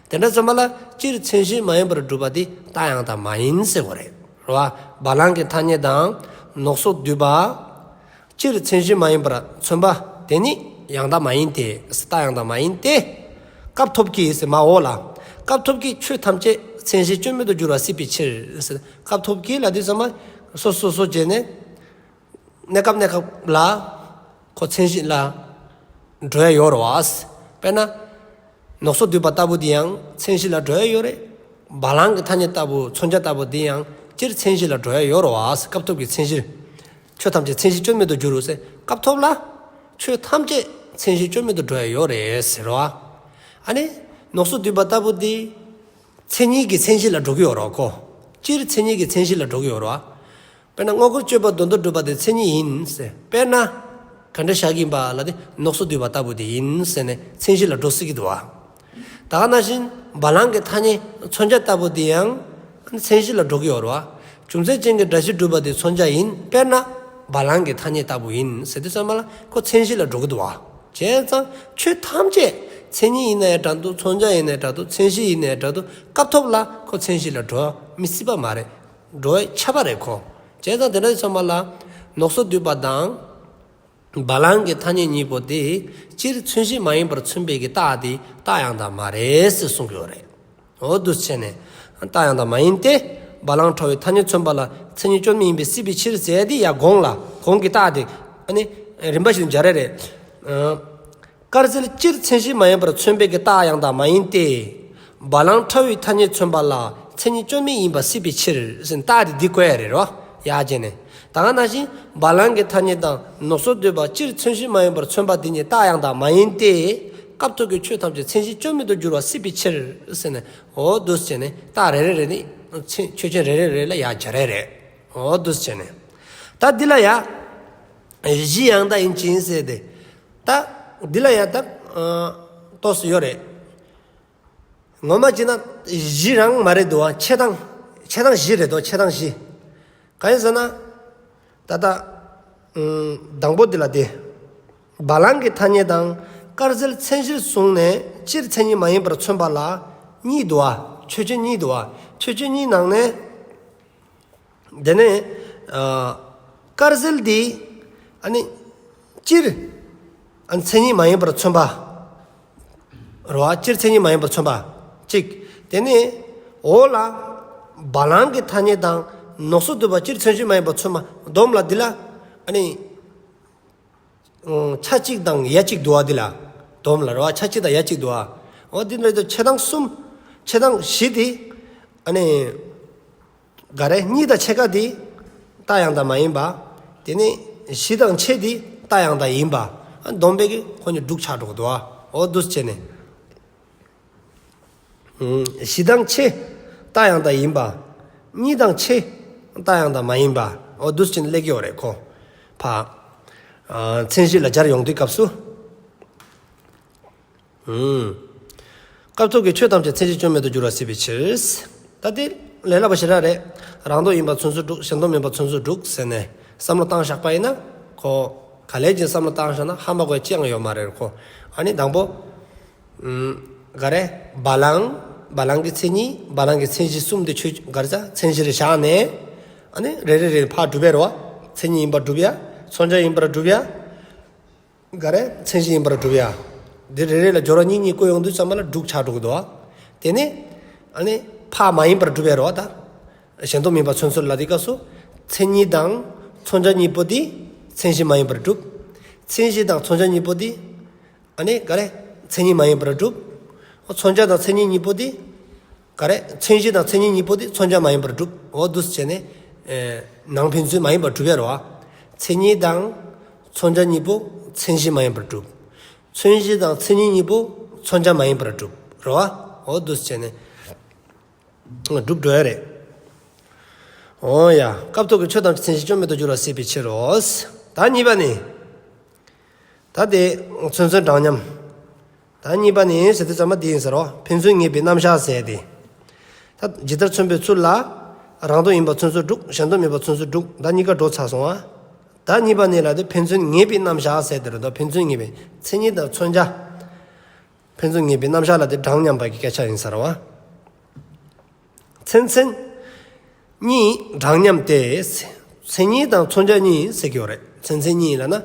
དེ་འདྲ་ཙམ་པ་ལ་སྤྱིར་མཚན་གཞི་མ་ཡིན་པར་འགྲུབ་པ་དེ་རྟགས་ཡང་དག་མ་ཡིན་ཟེར་བ་རེད་རོ། བ་ལང་གི་ཐ་སྙད་དང་ནོག་སོགས་འདུས་པ། སྤྱིར་མཚན་གཞི་མ་ཡིན་པར་མཚོན་པ་དེ་ནི་ཡང་དག་མ་ཡིན་ཏེ། རྟགས་ཡང་དག་མ་ཡིན་ཏེ། སྐབས་ཐོབ་ཀྱི་ཟེར་མ་འོ་ལ། སྐབས་ཐོབ་ཀྱི་ཆོས་ཐམས་ཅད་མཚན་གཞི་སྐྱོན་མེད་དུ་འགྱུར་བ་སྲིད་པའི་ཕྱིར། སྐབས་ཐོབ་ཀྱི་ལ་དུས་ཙམ་པ་སོ་སོ་སོ་བྱས་ནས་གནས་སྐབས་གནས་སྐབས་ལ་ཁོ་མཚན་གཞི་ལ་འགྲོ་ཡ་ཡོད་རེད་བ། དཔེར་ན། ནོག་སོགས་འདུས་པ་ལྟ་བུ་འདི་ཡང་མཚན་གཞི་ལ་འགྲོ་ཡ་ཡོད་རེད། བ་ལང་གི་ཐ་སྙད་ལྟ་བུ་མཚོན་བྱ་ལྟ་བུ་འདི་ཡང་སྤྱིར་མཚན་གཞི་ལ་འགྲོ་ཡ་ཡོད་རེད་བ། སྐབས་ཐོབ་ཀྱི་མཚན་གཞི། ཆོས་ཐམས་ཅད་མཚན་གཞི་སྐྱོན་མེད་དུ་འགྱུར་རོ་ཟེར། སྐབས་ཐོབ་ལ་ཆོས་ཐམས་ཅད་མཚན་གཞི་སྐྱོན་མེད་དུ་འགྲོ་ཡ་ཡོད་རེད་ཟེར་རོ། ཨ་ནི་ནོག་སོགས་འདུས་པ་ལྟ་བུ་འདི་མཚན་ཉིད་ཀྱི་མཚན་གཞི་ལ་འགྲོ་གི་ཡོད་རེད་ཁོ། སྤྱིར་མཚན་ཉིད་ཀྱི་མཚན་གཞི་ལ་འགྲོ་གི་ཡོད་རེད་བ། དཔེར་ན་དངོས་འགལ་གཅོད་པ་དོན་དམ་སྒྲུབ་པ་དེ་མཚན་ཉིད་ཡིན་ཟེར། དཔེར་ན། ག་འདྲ་བཞག་གི་ཡིན་པ་ལབ་དེ་ནོག་སོགས་འདུས་པ་ལྟ་བུ་དེ་ཡིན་ཟེར་ནས་མཚན་གཞི་ལ་འགྲོ་སྲིད་ཀྱི་འདུག་བ། ད་ག་ནང་བཞིན་བ་ལང་གི་ཐ་སྙད་མཚོན་བྱ་ལྟ་བུ་དེ་ཡང་མཚན་གཞི་ལ་འགྲོ་གི་ཡོད་རེད་བ། རྒྱུ་མཚན་ཅན་གྱི་སྒྲ་གཞི་སྒྲུབ་པ་དེ་མཚོན་བྱ་ཡིན། དཔེར་ན། བ་ལང་གི་ཐ་སྙད་ལྟ་བུ་ཡིན་ཟེར་དུས་ཙམ་པ་ལ་ཁོ་མཚན་གཞི་ལ་འགྲོ་གི་འདུག་བ། བྱས་ཙང་ཆོས་ཐམས་ཅད་མཚན་ཉིད་ཡིན་ན་ཡང་འདྲ་འདུག་མཚོན་བྱ་ཡིན་ན་ཡང་འདྲ་འདུག་མཚན་གཞི་ཡིན་ན་ཡང་འདྲ་འདུག་སྐབས་ཐོབ་ལ་ཁོ་མཚན་གཞི་ལ་འགྲོ་མི་སྲིད་པ་མ་རེད། འགྲོ་བས་ཁྱབ་པ་རེད་ཁོ། བྱས་ཙང་དེ་འདྲ་ཡིན་ཙམ་པ་ལ་ནོག་སོགས་འདུས་པ་དང་། བ་ལང་གི་ཐ་སྙད་གཉིས་པོ་དེ་སྤྱིར་མཚན་གཞི་མ་ཡིན་པར་མཚོན་པའི་གི་རྟགས་དེ་རྟགས་ཡང་དག་མ་རེད་ཟེར་གསུང་གི་ཡོད་རེད། འོ་འདུག་སེ་བྱས་ནས་རྟགས་ཡང་དག་མ་ཡིན་ཏེ། བ་ལང་ཁྲ་བོའི་ཐ་སྙད་མཚོན་པ་ལ་མཚན་ཉིད་སྐྱོན་མེད་ཡིན་པས་སྲིད་པའི་ཕྱིར་ཟེར་དེ་ཡ་གོང་ལ་གོང་གི་རྟགས་དེ་ཨ་ནི་རིམ་པ་བཞིན་སྦྱར་ཡ་རེད། དཀར་ཟལ་སྤྱིར་མཚན་གཞི་མ་ཡིན་པར་མཚོན་པའི་གི་རྟགས་ཡང་དག་མ་ཡིན་ཏེ། བ་ལང་ཁྲ་བོའི་ཐ་སྙད་མཚོན་པ་ལ་མཚན་ཉིད་སྐྱོན་མེད་ཡིན་པ་སྲིད་པའི་ཕྱིར་ཟེར་རྟགས་དེ་འདི་བཀོད་ཡ་རེད་རོ། ཡ་བྱས་ནས། ད་ག་ནང་བཞིན་བ་ལང་གི་ཐ་སྙད་དང་ནོག་སོགས་འདུས་པ་སྤྱིར་མཚན་གཞི་མ་ཡིན་པར་མཚོན་པ་འདི་གཉིས་རྟགས་ཡང་དག་མ་ཡིན་ཏེ། སྐབས་ཐོབ་ཀྱི་ཆོས་ཐམས་ཅད་མཚན་གཞི་སྐྱོན་མེད་དུ་འགྱུར་བ་སྲིད་པའི་ཕྱིར་ཟེར་ནས། འོ་འདུག་སེ་བྱས་ནས་རྟགས་རེ་རེ་རེ་ནི་ཆོས་ཅན་རེ་རེ་རེ་ལ་ཡ་སྦྱར་ཡ་རེད། འོ་འདུག་སེ་བྱས་ནས། ད་འདི་ལ་ཡ། གཞི་ཡང་དག་ཡིན་ཅིང་ཟེར་ཏེ། ད་འདི་ལ་ཡང་དག་ཏོག་ཙམ་ཡོད་རེད། ངོ་མ་བྱས་ན་གཞི་རང་མ་རེད་འདུག་བ། ཆད་སྟངས་ཆད་སྟངས་གཞི་རེད་འདུག་ཆད་སྟངས་གཞི། གང་ཡིན་ཟེར་ན། ད་ལྟ་དང་པོ་འདི་ལ་དེ། བ་ལང་གི་ཐ་སྙད་དང་དཀར་ཟལ་མཚན་གཞིར་བཟུང་ནས་སྤྱིར་མཚན་ཉིད་མ་ཡིན་པར་མཚོན་པ་ལ་གཉིས་འདུག་བ། ཆོས་ཅན་གཉིས་འདུག་བ། ཆོས་ཅན་གཉིས་ནང་ནས། དེ་ནས་ཨ་དཀར་ཟལ་འདི་ཨ་ནི་སྤྱིར་ཨ་ནི་མཚན་ཉིད་མ་ཡིན་པར་མཚོན་པ་རེད་བ། སྤྱིར་མཚན་ཉིད་མ་ཡིན་པར་མཚོན་པ་གཅིག། དེ་ནས་འོག་ལ་བ་ལང་གི་ཐ་སྙད་དང་ནོག་སོགས་འདུས་པ་སྤྱིར་མཚན་གཞི་མ་ཡིན་པར་མཚོན་པ་སྡོམ་ལ་འདི་ལ་ཨ་ནི་ཆ་གཅིག་དང་ཡ་གཅིག་འདུག་བ། འདི་ལ་སྡོམ་ལ་རེད་བ། ཆ་གཅིག་དང་ཡ་གཅིག་འདུག་བ། འོ་འདི་འདྲ་དུ་ཆད་སྟངས་གསུམ། ཆད་སྟངས་བཞི་དེ་ཨ་ནི། ག་རེ་གཉིས་དང་ཕྱེད་ཀ་དེ་རྟགས་ཡང་དག་མ་ཡིན་པ། དེ་ནས་བཞི་དང་ཕྱེད་དེ་རྟགས་ཡང་དག་ཡིན་པ། ཨ་སྡོམ་པའི་གི་ཁོ་གཉིས་དྲུག་ཆགས་འགྲོ་གི་འདུག་བ། འོ་འདུག་སེ་བྱས་ནས། ཨུམ་བཞི་དང་ཕྱེད་རྟགས་ཡང་དག་ཡིན་པ། གཉིས་དང་ཕྱེད་རྟགས་ཡང་དག་མ་ཡིན་པ། འོ་འདུག་སེ་བྱས་ནས་སླེབས་ཀྱི་ཡོད་རེད་ཁོ། ཕ། ཨ་མཚན་གཞི་ལ་སྦྱར་ཡོང་དུས་སྐབས་སུ། ཨུམ། སྐབས་ཐོབ་ཀྱི་ཆོས་ཐམས་ཅད་མཚན་གཞི་སྐྱོན་མེད་དུ་འགྱུར་བ་སྲིད་པའི་ཕྱིར། ད་དེ་ལས་སླ་པོ་ཞེ་དྲག་རེད། རང་ལྡོག་ཡིན་པ་མཚོན་ཚུལ་དྲུག། གཞན་ལྡོག་མིན་པ་མཚོན་ཚུལ་དྲུག་ཟེར་ནས་བསམ་བློ་བཏང་བཞག་པ་ཡིན་ན། ཁོ་ག་ལེ་ཅིག་བསམ་བློ་བཏང་བཞག་ན་ཧ་མ་གོ་ཡ་ཅི་ཡང་ཡོད་མ་རེད་ཁོ། ཨ་ནི་དང་པོ། ཨུམ། ག་རེ། བ་ལང་། བ་ལང་གི་མཚན་ཉིད། བ་ལང་གི་མཚན་གཞི་གསུམ་དེ་ཆོས་ག་རེ་ཟ་མཚན་གཞི་རེ་བཞག་ནས། ཨ་ནི་རེ་རེ་རེ་ཕར་སྒྲུབ་པ་རེད་བ། མཚན་ཉིད་ཡིན་པར་སྒྲུབ་ཡ། མཚོན་བྱ་ཡིན་པར་སྒྲུབ་ཡ། ག་རེ་མཚན་གཞི་ཡིན་པར་སྒྲུབ་ཡ། འདི་རེ་རེ་ལ་སྦྱོར་བ་གཉིས་གཉིས་བཀོད་ཡོང་དུས་ཙམ་པ་ལ་དྲུག་ཆགས་འགྲོ་གི་འདུག་བ། དེ་ནི་ཨ་ནི་ཕར་མ་ཡིན་པར་སྒྲུབ་ཡ་རེད་བ་ད། གཞན་སྟོང་མིན་པ་མཚོན་ཚུལ་ལ་དེ་སྐབས་སུ་མཚན་ཉིད་དང་མཚོན་བྱ་གཉིས་པོ་དེ་མཚན་གཞི་མ་ཡིན་པར་སྒྲུབ། མཚན་གཞི་དང་མཚོན་བྱ་གཉིས་པོ་དེ་ཨ་ནི་ག་རེ་མཚན་ཉིད་མ་ཡིན་པར་སྒྲུབ། མཚོན་བྱ་དང་མཚན་ཉིད་གཉིས་པོ་དེ་ག་རེ་མཚན་གཞི་དང་མཚན་ཉིད་གཉིས་པོ་དེ་མཚོན་བྱ་མ་ཡིན་པར་སྒྲུབ། འོ་འདུག་སེ་བྱས་ནས་ཨེ་ནང་ཕན་ཚུན་མ་ཡིན་པར་སྒྲུབ་ཡ་རེད་བ། མཚན་ཉིད་དང་མཚོན་བྱ་གཉིས་པོ་མཚན་གཞི་མ་ཡིན་པར་སྒྲུབ། མཚན་གཞི་དང་མཚན་ཉིད་གཉིས་པོ་མཚོན་བྱ་མ་ཡིན་པར་སྒྲུབ་རེད་བ། འོ་འདུག་སེ་བྱས་ནས་སྒྲུབ་འགྲོ་ཡ་རེད། འོ་ཡ། སྐབས་ཐོག་གི་ཆོས་ཐམས་ཅད་མཚན་གཞི་བཅོས་མིན་དུ་འགྱུར་བ་སྲིད་པའི་ཕྱིར་རོ། ད་གཉིས་པ་ནི། ད་དེ་མཚན་མཚོན་གྲངས་མཉམ། ད་གཉིས་པ་ནི་ཟེར་དུས་ཙམ་པ་འདི་ཡིན་ཟེར་རོ། ཕན་ཚུན་ངེས་པའི་རྣམ་གཞག་ཟེར་ཏེ། ད་ཇི་ལྟར་མཚོན་པའི་ཚུལ་ལ། རང་སྟོང་ཡིན་པ་མཚོན་ཚུལ་དྲུག། གཞན་སྟོང་མིན་པ་མཚོན་ཚུལ་དྲུག། ད་གཉིས་ཀ་འགྲོ་ཚར་སོང་ཨ། ད་གཉིས་པ་ནི་ལ་དེ་ཕན་ཚུན་ངེས་པའི་རྣམ་གཞག་ཟེར་ཏེ་རེད་དོ། ཕན་ཚུན་ངེས་པའི་མཚན་ཉིད་དང་མཚོན་བྱ། ཕན་ཚུན་ངེས་པའི་རྣམ་གཞག་ལ་དེ་གྲངས་མཉམ་པ་གི་སྐད་ཆ་ཡིན་ཟེར་བ། མཚན་མཚན་ཉིད་གྲངས་མཉམ་སྟེ། མཚན་ཉིད་དང་མཚོན་བྱ་གཉིས་ཟེར་གྱི་ཡོད་རེད། མཚན་མཚན་ཉིད་ལབ་ན།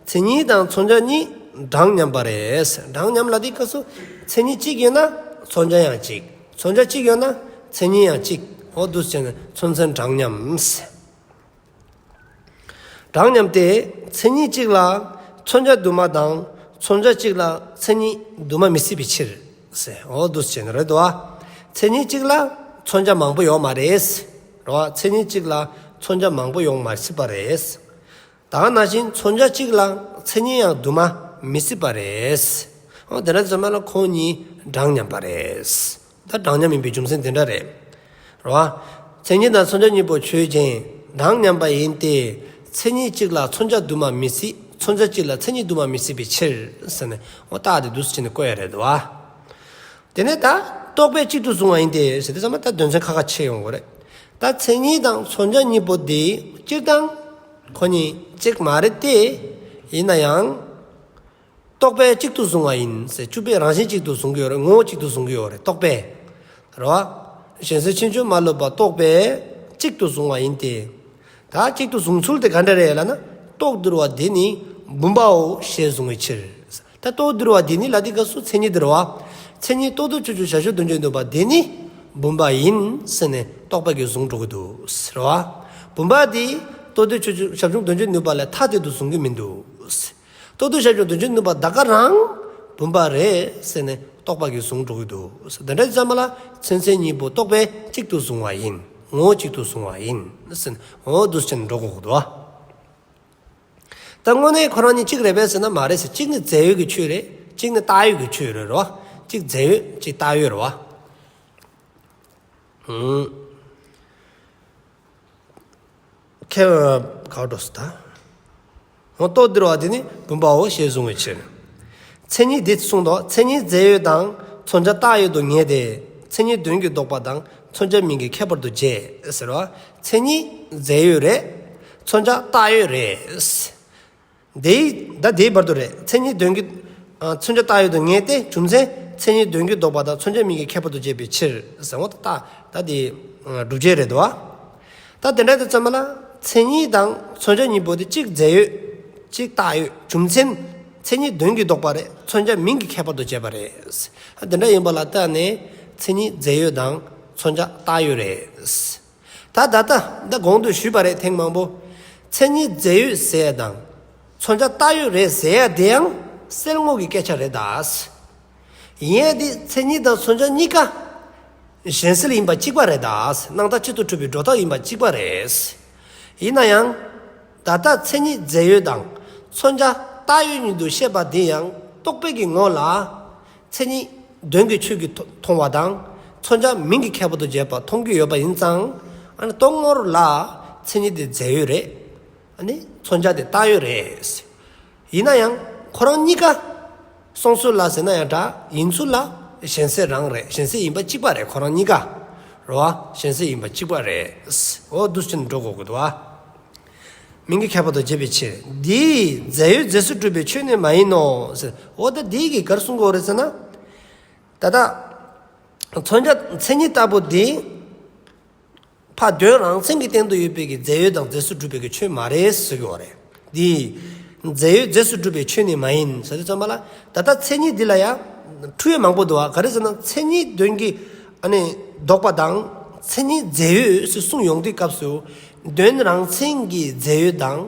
མཚན་ཉིད་དང་མཚོན་བྱ་གཉིས་གྲངས་མཉམ་པ་རེད། གྲངས་མཉམ་ལ་དེ་སྐབས་སུ་མཚན་ཉིད་གཅིག་ཡོད་ན་མཚོན་བྱ་ཡང་གཅིག། མཚོན་བྱ་གཅིག་ཡོད་ན་མཚན་ཉིད་ཡང་གཅིག། འོ་འདུག་སེ་བྱས་ནས་མཚན་མཚན་གྲངས་མཉམ། གྲངས་མཉམ་སྟེ། མཚན་ཉིད་གཅིག་ལ་མཚོན་བྱ་དུ་མ་དང་མཚོན་བྱ་གཅིག་ལ་མཚན་ཉིད་དུ་མ་མི་སྲིད་པའི་ཕྱིར། ཟེར། འོ་འདུག་སེ་བྱས་ནས་རེད་དོ། མཚན་ཉིད་གཅིག་ལ་མཚོན་བྱ་མང་པོ་ཡོད་མ་རེད། རེད་བ། མཚན་ཉིད་གཅིག་ལ་མཚོན་བྱ་མང་པོ་ཡོང་མ་སྲིད་པ་རེད། ད་ག་ནང་བཞིན་མཚོན་བྱ་གཅིག་ལ་མཚན་ཉིད་ཡང་དུ་མ་མི་སྲིད་པ་རེད། འོ་དེ་འདྲ་ཙམ་ལ་ཁོང་གཉིས་གྲངས་མཉམ་པ་རེད། ད་གྲངས་མཉམ་ཡིན་པའི་རྒྱུ་མཚན་དེ་འདྲ་རེད། རེད་བ། མཚན་ཉིད་དང་མཚོན་བྱ་གཉིས་པོ་ཆོས་ཅན། གྲངས་མཉམ་པ་ཡིན་ཏེ། མཚན་ཉིད་གཅིག་ལ་མཚོན་བྱ་དུ་མ་མི་སྲིད། མཚོན་བྱ་གཅིག་ལ་མཚན་ཉིད་དུ་མ་མི་སྲིད་པའི་ཕྱིར། ཟེར་ནས་འོ་རྟགས་དེ་འདུག་སེ་བྱས་ནས་བཀོད་ཡ་རེད་དོ། དེ་ནས་ད་རྟོག་པས་གཅིག་ཏུ་བཟུང་བ་ཡིན་ཏེ། ཟེར་དུས་ཙམ་པ་ད་དོན་ཚན་ཁ་ཁ་ཕྱེ་ཡོང་གི་རེད། ད་མཚན་ཉིད་དང་མཚོན་བྱ་གཉིས་པོ་འདི་སྤྱིར་བཏང་ཁོ་གཉིས་གཅིག་མ་རེད་དེ། ཡིན་ན་ཡང་། རྟོག་པས་གཅིག་ཏུ་བཟུང་བ་ཡིན་ཟེར། བཅུ་པས་རང་བཞིན་གཅིག་ཏུ་བཟུང་གི་ཡོད་རེད། ངོ་བོ་གཅིག་ཏུ་བཟུང་གི་ཡོད་རེད། རྟོག་པས། རེད་བ། གཞན་སེལ་ཕྱིན་ཅི་མ་ལོག་པ་རྟོག་པས་གཅིག་ཏུ་བཟུང་བ་ཡིན་ཏེ། ད་གཅིག་ཏུ་བཟུང་ཚུལ་དེ་ག་འདྲ་རེད་ལབ་ན། རྟོག་འདུལ་བ་འདི་ནི་བུམ་པའོ་ཞེས་བཟུང་བའི་ཕྱིར། ད་རྟོག་འདུལ་བ་འདི་ནི་ལབ་དུས་སྐབས་སུ་མཚན་ཉིད་འདི་རེད་བ། མཚན་ཉིད་རྟོག་བདུན་ཕྱོགས་བཅུ་ཞབས་ཞུམ་བདུན་ཅན་ནུས་པ་འདི་ནི་བུམ་པ་ཡིན་ཟེར་ནས་རྟོག་པ་གིས་བཟུང་འགྲོ་གི་འདུག་ཟེར་བ། བུམ་པ་འདི་རྟོག་བདུན་ཕྱོགས་བཅུ་ཞབས་ཞུམ་བདུན་ཅན་ནུས་པ་ལས་ཐ་དད་དུ་བཟུང་གི་མི་འདུག། རྟོག་བདུན་ཞབས་ཞུམ་བདུན་ཅན་ནུས་པ་ད་ག་རང་བུམ་པ་རེད་ཟེར་ནས་རྟོག་པ་གིས་བཟུང་འགྲོ་གི་འདུག། དེ་འདྲ་ཙམ་ལ་མཚན་མཚན་ཉིད་པོ་རྟོག་པས་གཅིག་ཏུ་བཟུང་བ་ཡིན། ངོ་བོ་གཅིག་ཏུ་བཟུང་བ་ཡིན་ཟེར་ནས་འོ་འདུག་སེ་བྱས་ནས་འགྲོ་དགོས་ཀྱི་འདུག། ད་དངོས་གནས་ཁོ་རང་གཉིས་གཅིག་རེད་པས་ཟེར་ན་མ་རེད་ཟེར། གཅིག་ནི་རྫས་ཡོད་ཀྱི་ཆོས་རེད། གཅིག་ནི་བཏགས་ཡོད་ཀྱི་ཆོས་རེད་རོ། གཅིག་རྫས་ཡོད་གཅིག་བཏགས་ཡོད་རེད་བ། ཧུམ། ཁྱད་པར་ག་འགྲོ་སོང་ད། འོ་རྟོག་འདུལ་བ་འདི་ནི་བུམ་པའོ་ཞེས་བཟུང་བའི་ཕྱིར། མཚན་ཉིད་འདི་གསུངས་ཏོ། མཚན་ཉིད་རྫས་ཡོད་དང་མཚོན་བྱ་བཏགས་ཡོད་དུ་ངེས་ཏེ། མཚན་ཉིད་དོན་གྱིས་ལྡོག་པ་དང་མཚོན་བྱ་མིང་གི་ཁྱད་པར་དུ་བྱས་ཟེར་བ། མཚན་ཉིད་རྫས་ཡོད་རེད། མཚོན་བྱ་བཏགས་ཡོད་རེད། དེའི་ད་དེའི་བར་དུ་རེད། མཚན་ཉིད་དོན་གྱིས་ཨ་མཚོན་བྱ་བཏགས་ཡོད་དུ་ངེས་ཏེ། རྒྱུ་མཚན་མཚན་ཉིད་དོན་གྱིས་ལྡོག་པ་དང་མཚོན་བྱ་མིང་གི་ཁྱད་པར་དུ་བྱས་པའི་ཕྱིར་ཟེར་བ། ད་ད་དེ་ཨ་སྒྲུབ་བྱེད་རེད་དོ། ད་དེ་འདྲ་དེ་ཙམ་ལ་མཚན་ཉིད་དང་མཚོན་བྱ་གཉིས་པོ་དེ་གཅིག་རྫས་ཡོད་གཅིག་བཏགས་ཡོད། རྒྱུ་མཚན་མཚན་ཉིད་དོན་གྱིས་ལྡོག་པ་རེད། མཚོན་བྱ་མིང་གི་ཁྱད་པར་དུ་བྱས་པ་རེད། ད་དེ་འདྲ་ཡིན་པ་ལ་བརྟེན་ནས་མཚན་ཉིད་རྫས་ཡོད་དང་མཚོན་བྱ་བཏགས་ཡོད་རེད། ད་ད་ལྟ་ད་གོང་དུ་ཞུས་པ་རེད། ཐེངས་མང་པོ། མཚན་ཉིད་རྫས་ཡོད་ཟེར་ཡ་དང་མཚོན་བྱ་བཏགས་ཡོད་རེད་ཟེར་ཡ་དེ་ཡང་སེལ་ངོ་གི་སྐད་ཆ་རེད་ད། ཡིན་ཡ་དེ་མཚན་ཉིད་དང་མཚོན་བྱ་གཉིས་ཀ་གཞན་སེལ་ཡིན་པ་གཅིག་པ་རེད་ད། སྣང་བཏགས་གཅིག་ཏུ་གྲུབ་པའི་སྒྲོ་བཏགས་ཡིན་པ་གཅིག་པ་རེད། ཡིན་ན་ཡང་ད་ལྟ་མཚན་ཉིད་རྫས་ཡོད་དང་མཚོན་བྱ་བཏགས་ཡོད་ཉིད་དུ་བཤད་པ་དེ་ཡང་རྟོག་པའི་གི་ངོ་ལ། མཚན་ཉིད་དོན་གྱི་ཆོས་ཀྱིས་མཐོང་བ་དང་མཚོན་བྱ་མིང་གི་ཁྱད་པར་དུ་བྱས་པ་མཐོང་རྒྱུ་ཡོད་པ་ཡིན་ཙང་། ཨ་ནི་རྟོག་ངོར་ལ་མཚན་ཉིད་དེ་རྫས་ཡོད་རེད། ཨ་ནི་མཚོན་བྱ་དེ་བཏགས་ཡོད་རེད། ཡིན་ན་ཡང་ཁོ་རང་གཉིས་ཀ་སོང་ཚུལ་ལ་ཟེར་ན་ཡང་འདྲ། ཡིན་ཚུལ་ལ་གཞན་སེལ་རང་རེད། གཞན་སེལ་ཡིན་པ་གཅིག་པ་རེད། ཁོ་རང་གཉིས་ཀ་རེད་བ། གཞན་སེལ་ཡིན་པ་གཅིག་པ་རེད། འོ་འདུག་སེ་འགྲོ་དགོས་ཀྱི་འདུག་བ། མིང་གི་ཁྱད་པར་དུ་བྱས་པའི་ཕྱིར། འདིས་རྫས་ཡོད་རྫས་སུ་གྲུབ་པའི་ཆོས་ནི་མ་ཡིན་ནོ་ཟེར། འོ་ད་འདི་གིས་ག་རེ་གསུང་གི་ཡོད་རེད་ཟེར་ན། ད་ལྟ་མཚོན་བྱ་མཚན་ཉིད་ལྟ་བུ་འདི་ཕར་དོན་རང་མཚན་གྱི་སྟེང་དུ་ཡོད་པའི་གི་རྫས་ཡོད་དང་རྫས་སུ་གྲུབ་པའི་གི་ཆོས་མ་རེད་ཟེར་གྱི་ཡོད་རེད། འདི་ རྫས་ཡོད་རྫས་སུ་གྲུབ་པའི་ཆོས་ནི་མ་ཡིན་ཟེར་དུས་ཙམ་པ་ལ། ད་ལྟ་མཚན་ཉིད་འདི་ལ་ཡང་འཁྲུལ་ཡོད་མང་པོ་འདུག་བ། ག་རེ་ཟེར་ན་མཚན་ཉིད་དོན་གྱི་ཨ་ནི་ལྡོག་པ་དང་མཚན་ཉིད་རྫས་ཡོད་ཟེར་གསུངས་ཡོང་དུས་སྐབས་སུ། དོན་རང་མཚན་གྱི་རྫས་ཡོད་དང་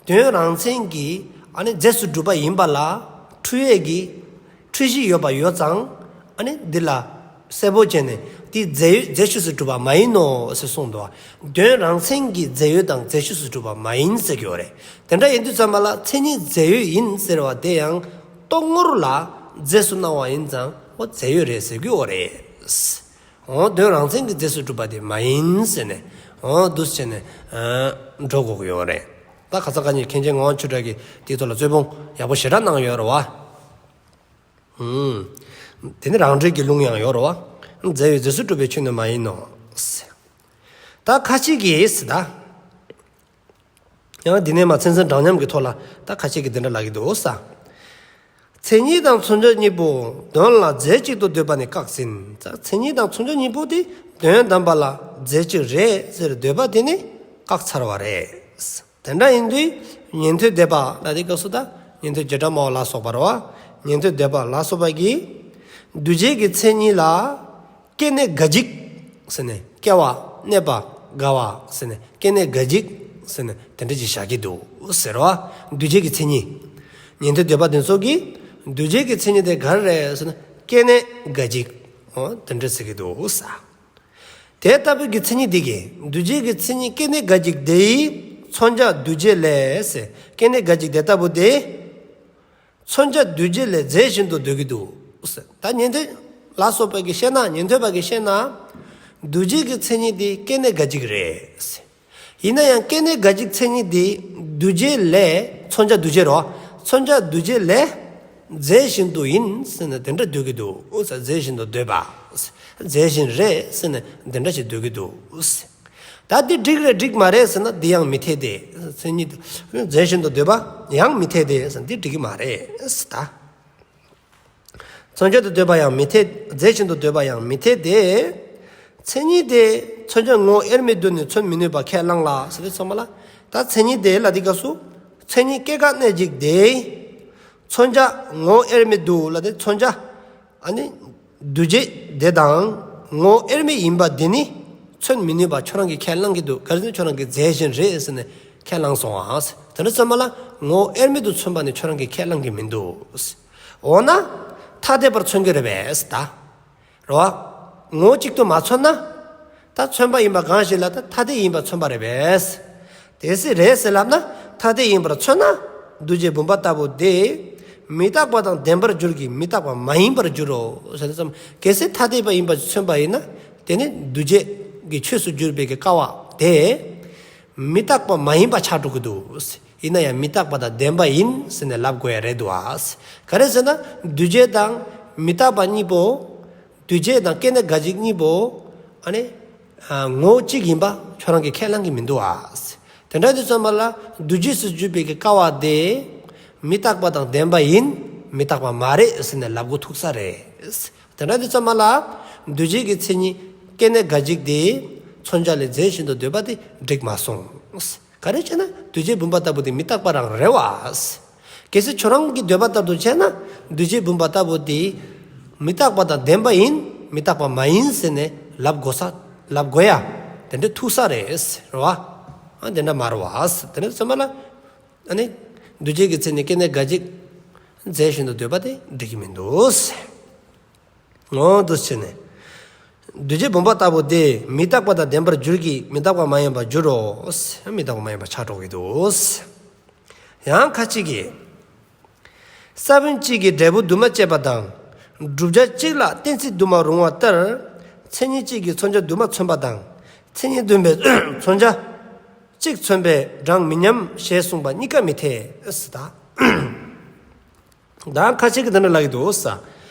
དོན་རང་མཚན་གྱི་ཨ་ནི་རྫས་སུ་གྲུབ་པ་ཡིན་པ་ལ་འཁྲུལ་ཡོད་ཀྱི་འཁྲུལ་གཞི་ཡོད་པ་ཡོད་ཙང་། ཨ་ནི་འདི་ལ་གསལ་པོ་བྱས་ནས་འདི་རྫས་ཡོད་རྫས་ཆོས་སུ་གྲུབ་པ་མ་ཡིན་ནོ་ཟེར་གསུངས་འདུག་བ། དོན་རང་མཚན་གྱི་རྫས་ཡོད་དང་རྫས་ཆོས་སུ་གྲུབ་པ་མ་ཡིན་ཟེར་གྱི་ཡོད་རེད། དེ་འདྲ་ཡིན་དུས་ཙམ་པ་ལ་མཚན་ཉིད་རྫས་ཡོད་ཡིན་ཟེར་བ་དེ་ཡང་རྟོག་ངོར་ལ་རྫས་སུ་སྣང་བ་ཡིན་ཙང་འོ་རྫས་ཡོད་རེད་ཟེར་གྱི་ཡོད་རེད། འོ་དོན་རང་མཚན་གྱི་རྫས་སུ་གྲུབ་པ་དེ་མ་ཡིན་ཟེར་ནས་འོ་འདུག་སེ་བྱས་ནས་ཨ་འགྲོ་དགོས་ཀྱི་ཡོད་རེད། ད་ཁ་སང་ཁ་ཉིན་མཁན་ཆེན་ངག་དབང་ཆོས་གྲགས་ཀྱིས་དེའི་ཐོག་ལ་རྩོད་སྤོང་ཡག་པོ་ཞེ་དྲག་གནང་ཡོད་རེད་བ། ཨུམ། དེ་ནི་རང་འགྲེལ་གྱི་ལུང་ཡང་ཡོད་རེད་བ། རྫས་ཡོད་རྫས་སུ་གྲུབ་པའི་ཆོས་ནི་མ་ཡིན་ནོ། ད་ཁ་ཅིག་གིས་ཟེར་ད། ཡང་འདི་ནས་མ་མཚན་མཚོན་གྲངས་མཉམ་གྱི་ཐོག་ལ་ད་ཁ་ཅིག་གིས་འདི་འདྲ་ལབ་ཀྱི་འདུག་ས། མཚན་ཉིད་དང་མཚོན་བྱ་གཉིས་པོ་དོན་ལ་རྫས་གཅིག་ཏུ་འདོད་པ་ནི་བཀག་ཟིན། ད་མཚན་ཉིད་དང་མཚོན་བྱ་གཉིས་པོ་དེ་དོན་དམ་པ་ལ་རྫས་གཅིག་རེད་ཟེར་འདོད་པ་དེ་ནི་བཀག་ཚར་བ་རེད། དེ་འདྲ་ཡིན་དུས་ཉན་ཐོས་སྡེ་པ་ལ་དེ་སྐབས་སུ་ད་ཉན་ཐོས་བྱེ་བྲག་སྨྲ་བ་ལ་སོགས་པ་རེད་བ། ཉན་ཐོས་སྡེ་པ་ལ་སོགས་པ་གིས་འདུ་བྱེད་ཀྱི་མཚན་ཉིད་ལ་སྐྱེ་གནས་འགའ་འཇིག་ཟེར་ནས་སྐྱེ་བ་གནས་པ་རྒ་བ་ཟེར་ནས་སྐྱེ་གནས་འགའ་འཇིག་ཟེར་ནས་དེ་འདྲ་ཅིག་བཞག་གི་འདུག་ཟེར་བ། འདུ་བྱེད་ཀྱི་མཚན་ཉིད། ཉན་ཐོས་སྡེ་པ་དེ་ཚོ་གིས་འདུ་བྱེད་ཀྱི་མཚན་ཉིད་དེ་ག་རེ་རེད་ཟེར་ན་སྐྱེ་གནས་འགའ་འཇིག་འོ་དེ་འདྲ་ཟེར་གྱི་འདུག་ས། དེ་ལྟ་བུའི་གི་མཚན་ཉིད་འདི་གིས་འདུ་བྱེད་ཀྱི་མཚན་ཉིད་སྐྱེ་གནས་འགའ་འཇིག་དེ་ཡི་མཚོན་བྱ་འདུ་བྱེད་ལས་ཟེར། སྐྱེ་གནས་འགའ་འཇིག་དེ་ལྟ་བུ་དེ་མཚོན་བྱ་འདུ་བྱེད་ལས་རྫས་བཞིན་དུ་འདོད་ཀྱི་འདུག་ཟེར། ད་ཉན་ཐོས་ལ་སོགས་པ་གིས་བཤད་ན་ཉན་ཐོས་པ་གིས་བཤད་ན་འདུ་བྱེད་ཀྱི་མཚན་ཉིད་དེ་སྐྱེ་གནས་འགའ་འཇིག་རེད་ཟེར། ཡིན་ན་ཡང་སྐྱེ་གནས་འགའ་འཇིག་མཚན་ཉིད་དེ་འདུ་བྱེད་ལས་མཚོན་བྱ་འདུ་བྱེད་རོ། མཚོན་བྱ་འདུ་བྱེད་ལས་རྫས་བཞིན་དུ་ཡིན་ཟེར་ནས་དེ་འདྲ་འདོད་ཀྱི་འདུག་ཟེར། རྫས་བཞིན་དུ་འདོད་པ། རྫས་བཞིན་རེད་ཟེར་ནས་དེ་འདྲ་ཞིག་འདོད་ཀྱི་འདུག་ཟེར། ད་འདི་འགྲིག་རེད་འགྲིག་མ་རེད་ཟེར་ན་འདི་ཡང་མི་འཐད་དེ། མཚན་ཉིད་རྫས་བཞིན་དུ་འདོད་པ་ཡང་མི་འཐད་དེ་ཟེར་ན་འདི་འགྲིག་གི་མ་རེད་ཟེར་ད། མཚོན་བྱ་དུ་འདོད་པ་ཡང་མི་འཐད། རྫས་བཞིན་དུ་འདོད་པ་ཡང་མི་འཐད་དེ། མཚན་ཉིད་དེ་མཚོན་བྱ་ངོ་བོ་དབྱེར་མེད་དུ་ནི་མཚོན་མི་ནུས་པ་ཁས་བླངས་ལ་ཟེར་དུས་ཙམ་པ་ལ། ད་མཚན་ཉིད་དེ་ལ་འདི་སྐབས་སུ་མཚན་ཉིད་སྐྱེ་འགའ་གནས་འཇིག་དེ། མཚོན་བྱ་ངོ་བོ་དབྱེར་མེད་དུ་ལ་དེ་མཚོན་བྱ་ཨ་ནི་འདུ་བྱེད་དེ་དང་ངོ་བོ་དབྱེར་མེད་ཡིན་པ་དེ་ནི་མཚོན་མི་ནུས་པ་ཁྱོད་རང་གིས་ཁས་བླངས་ཀྱི་འདུག་ག་རེ་ཟེར་ན་ཁྱོད་རང་གིས་རྫས་བཞིན་རེད་ཟེར་ནས་ཁས་བླངས་སོང་ཨ། དེ་འདྲ་ཙམ་པ་ལ་ངོ་བོ་དབྱེར་མེད་དུ་མཚོན་པ་ནི་ཁྱོད་རང་གིས་ཁས་བླངས་ཀྱི་མི་འདུག་འོ་ན། ཐ་དད་པར་མཚོན་གྱི་རེད་པས་ད། རེད་བ། ངོ་བོ་གཅིག་ཏུ་མ་མཚོན་ན། ད་མཚོན་པ་ཡིན་པ་གང་ཞིག་ལ་ད་ཐ་དད་ཡིན་པར་མཚོན་པ་རེད་པས། དེ་སྲིད་རེད་ཟེར་ལབ་ན་ཐ་དད་ཡིན་པར་མཚོན་ན། འདུ་བྱེད་བུམ་པ་ལྟ་བུ་དེ། མི་རྟག་པ་དང་ལྡན་པར་འགྱུར་གྱི་མི་རྟག་པ་མ་ཡིན་པར་འགྱུར་རོ། ཟེར་ཙམ་གལ་སྲིད་ཐ་དད་པ་ཡིན་པར་མཚོན་པ་ཡིན་ན། དེ་ནི་འདུ་བྱེད་ཀྱི་ཆོས་སུ་གྱུར་པའི་གི་ཀ་བ་དེ། མི་རྟག་པ་མ་ཡིན་པ་ཆགས་འགྲོ་གི་འདུག་ཡིན་ན་ཡང་མི་རྟག་པ་དང་ལྡན་པ་ཡིན་ཟེར་ནས་ལབ་དགོས་ཡ་རེད་འདུག་ཨ། ག་རེ་ཟེར་ན་འདུ་བྱེད་དང་མི་རྟག་པ་གཉིས་པོ། འདུ་བྱེད་དང་སྐྱེ་གནས་འགའ་ཞིག་གཉིས་པོ། ཨ་ནི། ཨ་ངོ་བོ་གཅིག་ཡིན་པ་ཁྱོད་རང་གིས་ཁས་བླངས་ཀྱི་མི་འདུག་ཨ། དེ་འདྲ་དུས་ཙམ་པ་ལ་འདུ་བྱེད་སུ་གྱུར་པའི་གི་ཀ་བ་དེ། མི་རྟག་པ་དང་ལྡན་པ་ཡིན། མི་རྟག་པ་མ་རེད་ཟེར་ནས་ལབ་དགོས་ཐུག་ས་རེད། དེ་འདྲ་དུས་ཙམ་པ་ལ། འདུ་བྱེད་ཀྱི་མཚན་ཉིད་སྐྱེ་གནས་འགའ་ཞིག་དེ། མཚོན་བྱ་ལས་རྫས་བཞིན་དུ་འདོད་པ་དེ་འགྲིག་མ་སོང་། ག་རེ་བྱས་ན་འདུ་བྱེད་བུམ་པ་ལྟ་བུ་དེ་མི་རྟག་པ་རང་རེད་བ། གལ་སྲིད་ཁྱོད་རང་གི་འདོད་པ་ལྟར་དུ་བྱས་ན་འདུ་བྱེད་བུམ་པ་ལྟ་བུ་དེ་མི་རྟག་པ་དང་ལྡན་པ་ཡིན། མི་རྟག་པ་མ་ཡིན་ཟེར་ནས་ལབ་དགོས་ས་ལབ་དགོས་ཡ། དེ་འདྲ་ཐུག་ས་རེད། རེད་བ། ཨ་དེ་འདྲ་མ་རེད་བ། དེ་འདྲ་ཚང་མ་ལ་ཨ་ནི་འདུ་བྱེད་ཀྱི་མཚན་ཉིད་སྐྱེ་གནས་འགའ་ཞིག་རྫས་བཞིན་དུ་འདོད་པ་དེ་འགྲིག་གི་མི་འདུག་འོ་འདུག་བྱས་ནས། འདུ་བྱེད་བུམ་པ་ལྟ་བུ་དེ་མི་རྟག་པ་དང་ལྡན་པར་འགྱུར་གྱི་མི་རྟག་པ་མ་ཡིན་པར་འགྱུར་རོ། མི་རྟག་པ་མ་ཡིན་པ་ཆགས་འགྲོ་གི་འདུག་ཡང་ཁ་ཅིག་གིས། ས་བོན་གཅིག་གི་འབྲས་བུ་དུ་མ་སྐྱེད་པ་དང་། བསྒྲུབ་བྱ་གཅིག་ལ་གཏན་ཚིགས་དུ་མ་རུང་བ་ལྟར། མཚན་ཉིད་གཅིག་གིས་མཚོན་བྱ་དུ་མ་མཚོན་པ་དང་། མཚན་ཉིད་བདུན་པའི་མཚོན་བྱ་གཅིག་མཚོན་པས་གྲངས་མི་མཉམ་ཞེས་གསུངས་པ་གཉིས་ཀ་མི་འཐད་ཟེར་ད། ད་ཁ་ཅིག་གིས་འདི་འདྲ་ལབ་ཀྱི་འདུག་ས།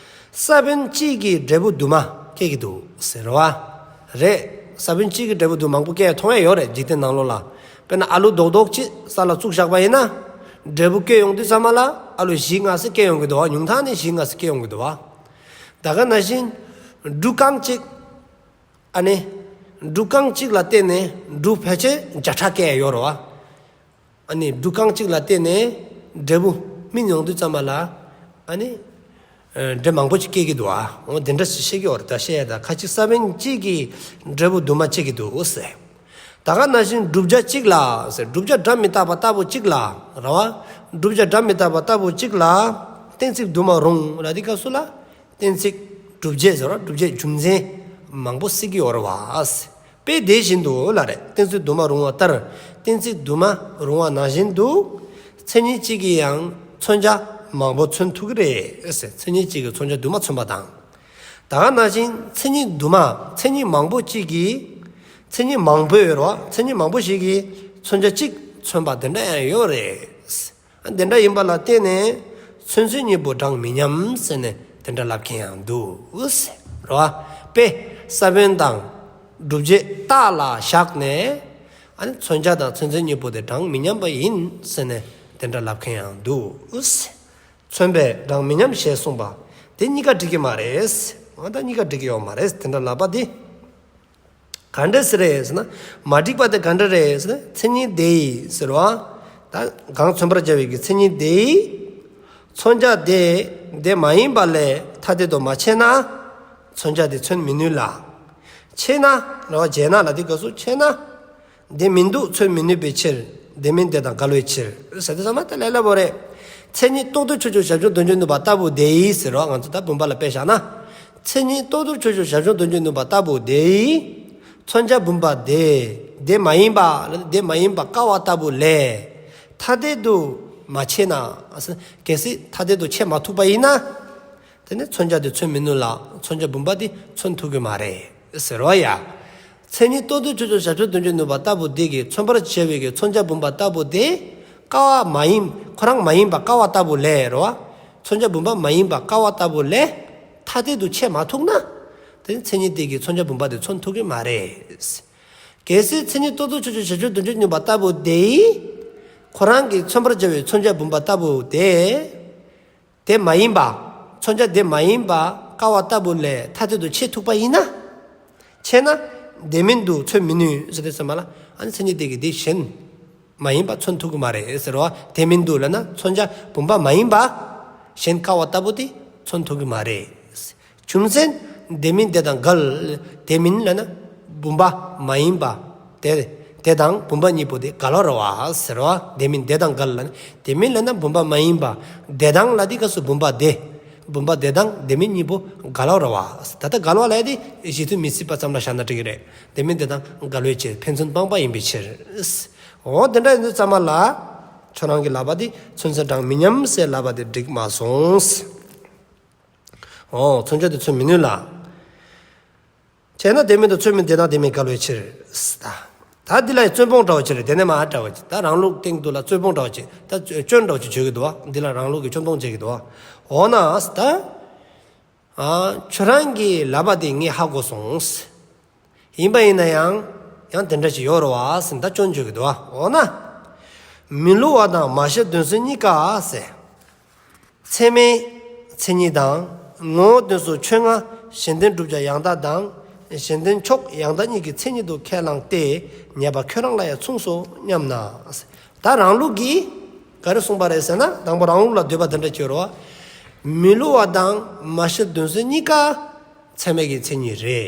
ས་བོན་གཅིག་གི་འབྲས་བུ་དུ་མ་སྐྱེ་གི་འདུག་ཟེར་བ། རེད། ས་བོན་གཅིག་གི་འབྲས་བུ་དུ་མ་མང་པོ་སྐྱེ་མཐོང་ཡ་ཡོད་རེད་འཇིག་རྟེན་ནང་ལོགས་ལ། དཔེར་ན་ཨ་ལུ་རྡོག་རྡོག་ཅིག་ས་ལ་བཙུགས་བཞག་པ་ཡིན་ན། འབྲས་བུ་སྐྱེ་ཡོང་དུས་ཙམ་པ་ལ་ཨ་ལུ་བཞི་ལྔ་ཙམ་སྐྱེ་ཡོང་གི་འདུག་བ། ཉུང་མཐའ་ནས་བཞི་ལྔ་ཙམ་སྐྱེ་ཡོང་གི་འདུག་བ། ད་ག་ནང་བཞིན། འབྲུ་རྐང་གཅིག་ཨ་ནི། འབྲུ་རྐང་གཅིག་ལ་བརྟེན་ནས་འབྲུ་ཕལ་ཆེར་བརྒྱ་ཕྲག་སྐྱེ་ཡ་ཡོད་རེད་བ། ཨ་ནི་འབྲུ་རྐང་གཅིག་ལ་བརྟེན་ནས་ འབྲས་བུ་སྨིན་ཡོང་དུས་ཙམ་པ་ལ་ཨ་ནི་འབྲས་མང་པོ་ཅིག་སྐྱེ་གི་འདུག་ཨ། འོ་དེ་འདྲ་ཞིག་བཤད་ཀྱི་ཡོད་རེད། ད་བཤད་ཡ་ད་ཁ་ཅིག་ས་བོན་གཅིག་གིས་འབྲས་བུ་དུ་མ་སྐྱེ་གི་འདུག་ཟེར། ད་ག་ནང་བཞིན་བསྒྲུབ་བྱ་གཅིག་ལ་ཟེར། བསྒྲུབ་བྱ་སྒྲ་མི་རྟག་པ་ལྟ་བུ་གཅིག་ལ་རེད་བ། བསྒྲུབ་བྱ་སྒྲ་མི་རྟག་པ་ལྟ་བུ་གཅིག་ལ་གཏན་ཚིགས་དུ་མ་རུང་ལ་དེ་སྐབས་སུ་ལ་གཏན་ཚིགས་སྒྲུབ་བྱེད་ཟེར་བ། སྒྲུབ་བྱེད་རྒྱུ་མཚན་མང་པོ་སྲིད་ཀྱི་ཡོད་རེད་བ། དཔེ་དེ་བཞིན་དུ་ལ་རེད། གཏན་ཚིགས་དུ་མ་རུང་བ་ལྟར་གཏན་ཚིགས་དུ་མ་རུང་བ་ནང་བཞིན་དུ་མཚན་ཉིད་གཅིག་གིས་ཡང་མཚོན་བྱ་མང་པོ་མཚོན་ཐུབ་ཀྱི་རེད་ཟེར། མཚན་ཉིད་གཅིག་གིས་མཚོན་བྱ་དུ་མ་མཚོན་པ་དང་། ད་ག་ནང་བཞིན་མཚན་ཉིད་དུ་མ་མཚན་ཉིད་མང་པོ་གཅིག་གིས་མཚན་ཉིད་མང་པོ་ཡོད་རེད་བ། མཚན་ཉིད་མང་པོ་ཞིག་གིས་མཚོན་བྱ་གཅིག་མཚོན་པ་དེ་འདྲ་ཡང་ཡོད་རེད། དེ་འདྲ་ཡིན་པ་ལ་བརྟེན་ནས་མཚན་མཚོན་གཉིས་པོ་གྲངས་མི་མཉམ་ཟེར་ནས་དེ་འདྲ་ལབ་མཁན་ཡང་འདུག་ཟེར་རོ། དཔེ་ས་བོན་དང་བསྒྲུབ་བྱེད་རྟགས་ལ་བཞག་ནས་ཨ་ནི་མཚོན་བྱ་དང་མཚན་མཚོན་གཉིས་པོ་དེ་གྲངས་མི་མཉམ་པ་ཡིན་ཟེར་ནས་དེ་འདྲ་ལབ་མཁན་ཡང་འདུག་ཟེར། མཚོན་པའི་གྲངས་མི་མཉམ་ཞེས་གསུངས་པ་དེ་གཉིས་ཀ་འགྲིག་གི་མ་རེད། འོ་ད་གཉིས་ཀ་འགྲིག་གི་ཡོད་མ་རེད། དེ་འདྲ་ལབ་པ་དེ། ག་འདྲ་ཟེར་རེད་ཟེར་ན། མ་འགྲིག་པ་དེ་ག་འདྲ་རེད་ཟེར་ན། མཚན་ཉིད་དེ་ཡིས་ཟེར་བ། ད་གང་མཚོན་པར་བྱ་བའི་གི་མཚན་ཉིད་དེ་ཡིས། མཚོན་བྱ་དེ་དེ་མ་ཡིན་པ་ལས་ཐ་དད་དུ་མ་ཕྱེ་ན། མཚོན་བྱ་དེ་མཚོན་མི་ནུས་ལ། ཕྱེ་ན་རེད་བ། བྱས་ན་ལ་དེ་སྐབས་སུ་ཕྱེ་ན། དེ་མིན་དུ་མཚོན་མི་ནུས་པའི་ཕྱིར། དེ་མིན་དེ་དང་འགལ་བའི་ཕྱིར། ཟེར་དུས་ཙམ་པ་ད་ལས་སླ་པོ་རེད། མཚན་ཉིད་རྟོགས་དུས་ཆོས་ཅན་ཞབས་ཞུམ་དོན་བྱེད་ནུས་པ་ལྟ་བུ་དེ་ཡིས་ཟེར་བ། ང་ཚོ་ད་བུམ་པ་ལ་དཔེ་བཞག་ན། མཚན་ཉིད་རྟོགས་དུས་ཆོས་ཅན་ཞབས་ཞུམ་དོན་བྱེད་ནུས་པ་ལྟ་བུ་དེ་ཡིས། མཚོན་བྱ་བུམ་པ་དེ་དེ་མ་ཡིན་པ་དེ་མ་ཡིན་པ་ཀ་བ་ལྟ་བུ་ལས་ཐ་དད་དུ་མ་ཕྱེ་ན། གལ་སྲིད་ཐ་དད་དུ་ཕྱེ་མ་ཐུབ་པ་ཡིན་ན། དེ་ནི་མཚོན་བྱ་དེ་མཚོན་མི་ནུས་ལ། མཚོན་བྱ་བུམ་པ་དེ་མཚོན་ཐུབ་ཀྱི་མ་རེད་ཟེར་བ་ཡ། མཚན་ཉིད་རྟོགས་དུས་ཆོས་ཅན་ཞབས་ཞུམ་དོན་བྱེད་ནུས་པ་ལྟ་བུ་དེ་གིས་མཚོན་པར་བྱ་བའི་གི་མཚོན་བྱ་བུམ་པ་ལྟ་བུ་དེ་ཀ་བ་མ་ཡིན། ཁོ་རང་མ་ཡིན་པ་ཀ་བ་ལྟ་བུ་ལས་རེད་བ། མཚོན་བྱ་བུམ་པ་མ་ཡིན་པ་ཀ་བ་ལྟ་བུ་ལས་ཐ་དད་དུ་ཕྱེ་མ་ཐུབ་ན། དེ་ནི་མཚན་ཉིད་དེ་གིས་མཚོན་བྱ་བུམ་པ་དེ་མཚོན་ཐུབ་ཀྱི་མ་རེད། གལ་སྲིད་མཚན་ཉིད་རྟོགས་དུས་ཆོས་ཅན་ཞབས་ཞུམ་དོན་བྱེད་ནུས་པ་ལྟ་བུ་དེ་ཡིས། ཁོ་རང་གིས་མཚོན་པར་བྱ་བའི་མཚོན་བྱ་བུམ་པ་ལྟ་བུ་དེ། དེ་མ་ཡིན་པ། མཚོན་བྱ་དེ་མ་ཡིན་པ་ཀ་བ་ལྟ་བུ་ལས་ཐ་དད་དུ་ཕྱེ་ཐུབ་པ་ཡིན་ན། ཕྱེ་ན། དེ་མིན་དུ་མཚོན་མི་ནུས་ཟེར་དུས་ཙམ་པ་ལ། ཨ་ནི་མཚན་ཉིད་དེ་གིས་དེ་གཞན་མ་ཡིན་པ་མཚོན་ཐུབ་ཀྱི་མ་རེད་ཟེར་བ། དེ་མིན་དུ་ལབ་ན་མཚོན་བྱ་བུམ་པ་མ་ཡིན་པ་གཞན་ཀ་བ་ལྟ་བུ་དེ་མཚོན་ཐུབ་ཀྱི་མ་རེད། རྒྱུ་མཚན། དེ་མིན་དེ་དང་འགལ། དེ་མིན་ལབ་ན་བུམ་པ་མ་ཡིན་པ། དེ་དེ་དང་བུམ་པ་གཉིས་པོ་དེ་འགལ་བ་རེད་བ་ཟེར་བ། དེ་མིན་དེ་དང་འགལ་ལབ་ན། དེ་མིན་ལབ་ན་བུམ་པ་མ་ཡིན་པ། དེ་དང་ལ་དེ་སྐབས་སུ་བུམ་པ་དེ། བུམ་པ་དེ་དང་དེ་མིན་གཉིས་པོ་འགལ་བ་རེད་བ། ད་ལྟ་འགལ་བ་ལབ་ཡ་དེ་གཞི་མཐུན་མི་སྲིད་པ་ཙམ་ལ་བཞག་ན་འགྲིག་གི་རེད། དེ་མིན་དེ་དང་འགལ་བའི་ཕྱིར། ཕན་ཚུན་སྤངས་པ་ཡིན་པའི་ཕྱིར། འོ་དེ་འདྲ་ཡིན་དུས་ཙམ་པ་ལ། ཁྱོད་རང་གི་ལབ་པ་དེ་མཚོན་བྱ་གྲངས་མི་མཉམ་ཟེར་ལབ་པ་དེ་འགྲིག་མ་སོང་། འོ་མཚོན་བྱ་དེ་མཚོན་མི་ནུས་ལ། བྱས་ན་དེ་མིན་དུ་མཚོན་མི་དེ་དང་དེ་མིན་འགལ་བའི་ཕྱིར། ད་ད་འདི་ལ་རྩོད་སྤོང་འདྲ་བོ་ཅིག་རེད། དེ་ནས་མར་འདྲ་བོ་ཅིག་ད་རང་ལུགས་སྟེང་དུ་ལ་རྩོད་སྤོང་འདྲ་བོ་ཅིག་ད་སྐྱོན་འདྲ་བོ་ཅིག་བརྗོད་ཀྱི་འདུག་བ། འདི་ལ་རང་ལུགས་ཀྱི་སྐྱོན་སྤོང་བྱེད་ཀྱི་འདུག་བ། འོ་ན་ད། ཨ་ཁྱོད་རང་གི་ལབ་པ་དེ་ངས་ཧ་གོ་སོང་། ཡིན་པ་ཡིན་ན་ཡང་། ཡང་དེ་འདྲ་ཞིག་ཡོད་རེད་བ་ཟེར་ད་སྐྱོན་བརྗོད་ཀྱི་འདུག་བ། འོ་ན། མི་སླུ་བ་དང་མ་ཤེས་དོན་གསུམ་གཉིས་ཀ་ཟེར། ཚད་མའི་མཚན་ཉིད་དང་། ངོ་བོ་དོན་གསུམ་ཆོས་ལྔ་གཞན་དོན་བསྒྲུབ་བྱ་ཡང་དག་དང་། གཞན་དོན་ཕྱོགས་ཡང་དག་གཉིས་ཀྱི་མཚན་ཉིད་དུ་ཁས་བླངས་ཏེ་ཉེས་པ་ཁྱོད་རང་ལ་ཡང་མཚུངས་སོ་སྙམ་ན། ད་རང་ལུགས་ཀྱིས་ག་རེ་གསུངས་པ་རེད་ཟེར་ན། དང་པོ་རང་ལུགས་ལ་འདོད་པ་དེ་འདྲ་བྱེད་རོགས། མི་སླུ་བ་དང་མ་ཤེས་དོན་གསུམ་གཉིས་ཀ་ཚད་མའི་གི་མཚན་ཉིད་རེད་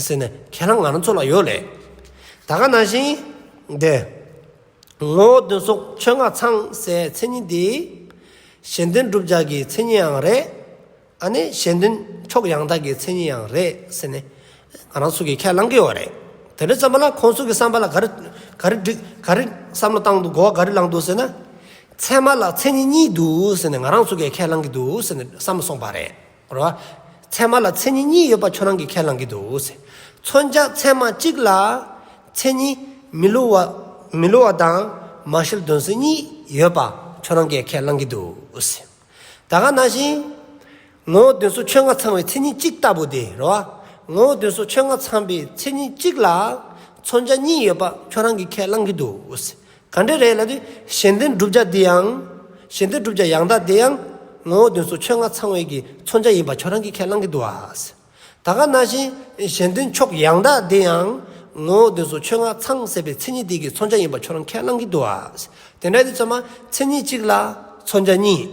ཟེར་ནས་ཁས་བླངས་ང་རང་ཚོ་ལ་ཡོད་ལེ། ད་ག་ནང་བཞིན་དེ། ངོ་བོ་དོན་གསུམ་ཆོས་ལྔ་ཚང་ཟེར་མཚན་ཉིད་འདི། གཞན་དོན་བསྒྲུབ་བྱ་གི་མཚན་ཉིད་ཡང་རེད། ཨ་ནི་གཞན་དོན་ཕྱོགས་ཡང་དག་གི་མཚན་ཉིད་ཡང་རེད་ཟེར་ནས་ང་རང་ཚོ་གིས་ཁས་བླངས་ཀྱི་ཡོད་རེད། དེ་འདྲ་ཙམ་པ་ལ་ཁོང་ཚོ་གི་བསམ་པ་ལ་ག་རེ་ག་རེ་འགྲིག་ག་རེ་བསམ་བློ་བཏང་འདུག་གོ་བ་ག་རེ་བླངས་འདུག་ཟེར་ན། ཚད་མ་ལ་མཚན་ཉིད་གཉིས་འདུག་ཟེར་ནས་ང་རང་ཚོ་གིས་ཁས་བླངས་ཀྱི་འདུག་ཟེར་ནས་བསམ་བློ་སོང་པ་རེད། རེད་བ། ཚད་མ་ལ་མཚན་ཉིད་གཉིས་ཡོད་པ་ཁྱོད་རང་གིས་ཁས་བླངས་ཀྱི་འདུག་ཟེར། མཚོན་བྱ་ཚད་མ་གཅིག་ལ་མཚན་ཉིད་མི་སླུ་བ་མི་སླུ་བ་དང་མ་ཤེས་དོན་གསུམ་གཉིས་ཡོད་པ་ཁྱོད་རང་གིས་ཁས་བླངས་ཀྱི་འདུག་ཟེར། ད་ག་ནང་བཞིན། ངོ་བོ་དོན་གསུམ་ཆོས་ལྔ་ཚང་བའི་མཚན་ཉིད་གཅིག་ལྟ་བུ་དེ་རེད་བ། ངོ་བོ་དོན་གསུམ་ཆོས་ལྔ་ཚང་བའི་མཚན་ཉིད་གཅིག་ལ་མཚོན་བྱ་གཉིས་ཡོད་པ་ཁྱོད་རང་གིས་ཁས་བླངས་ཀྱི་འདུག་ཟེར། ག་འདྲ་རེད་ལབ་དུས་གཞན་དོན་བསྒྲུབ་བྱ་འདི་ཡང་། གཞན་དོན་བསྒྲུབ་བྱ་ཡང་དག་འདི་ཡང་ངོ་བོ་དོན་གསུམ་ཆོས་ལྔ་ཚང་བའི་གི་མཚོན་བྱ་ཡིན་པ་ཁྱོད་རང་གིས་ཁས་བླངས་ཀྱི་འདུག་བ། ད་ག་ནང་བཞིན་གཞན་དོན་ཕྱོགས་ཡང་དག་འདི་ཡང་ངོ་བོ་དོན་གསུམ་ཆོས་ལྔ་ཚང་ཟེར་བའི་མཚན་ཉིད་འདི་གི་མཚོན་བྱ་ཡིན་པ་ཁྱོད་རང་ཁས་བླངས་ཀྱི་འདུག་བ། དེ་འདྲ་དུས་ཙམ་པ་མཚན་ཉིད་གཅིག་ལ་ མཚོན་བྱ་གཉིས།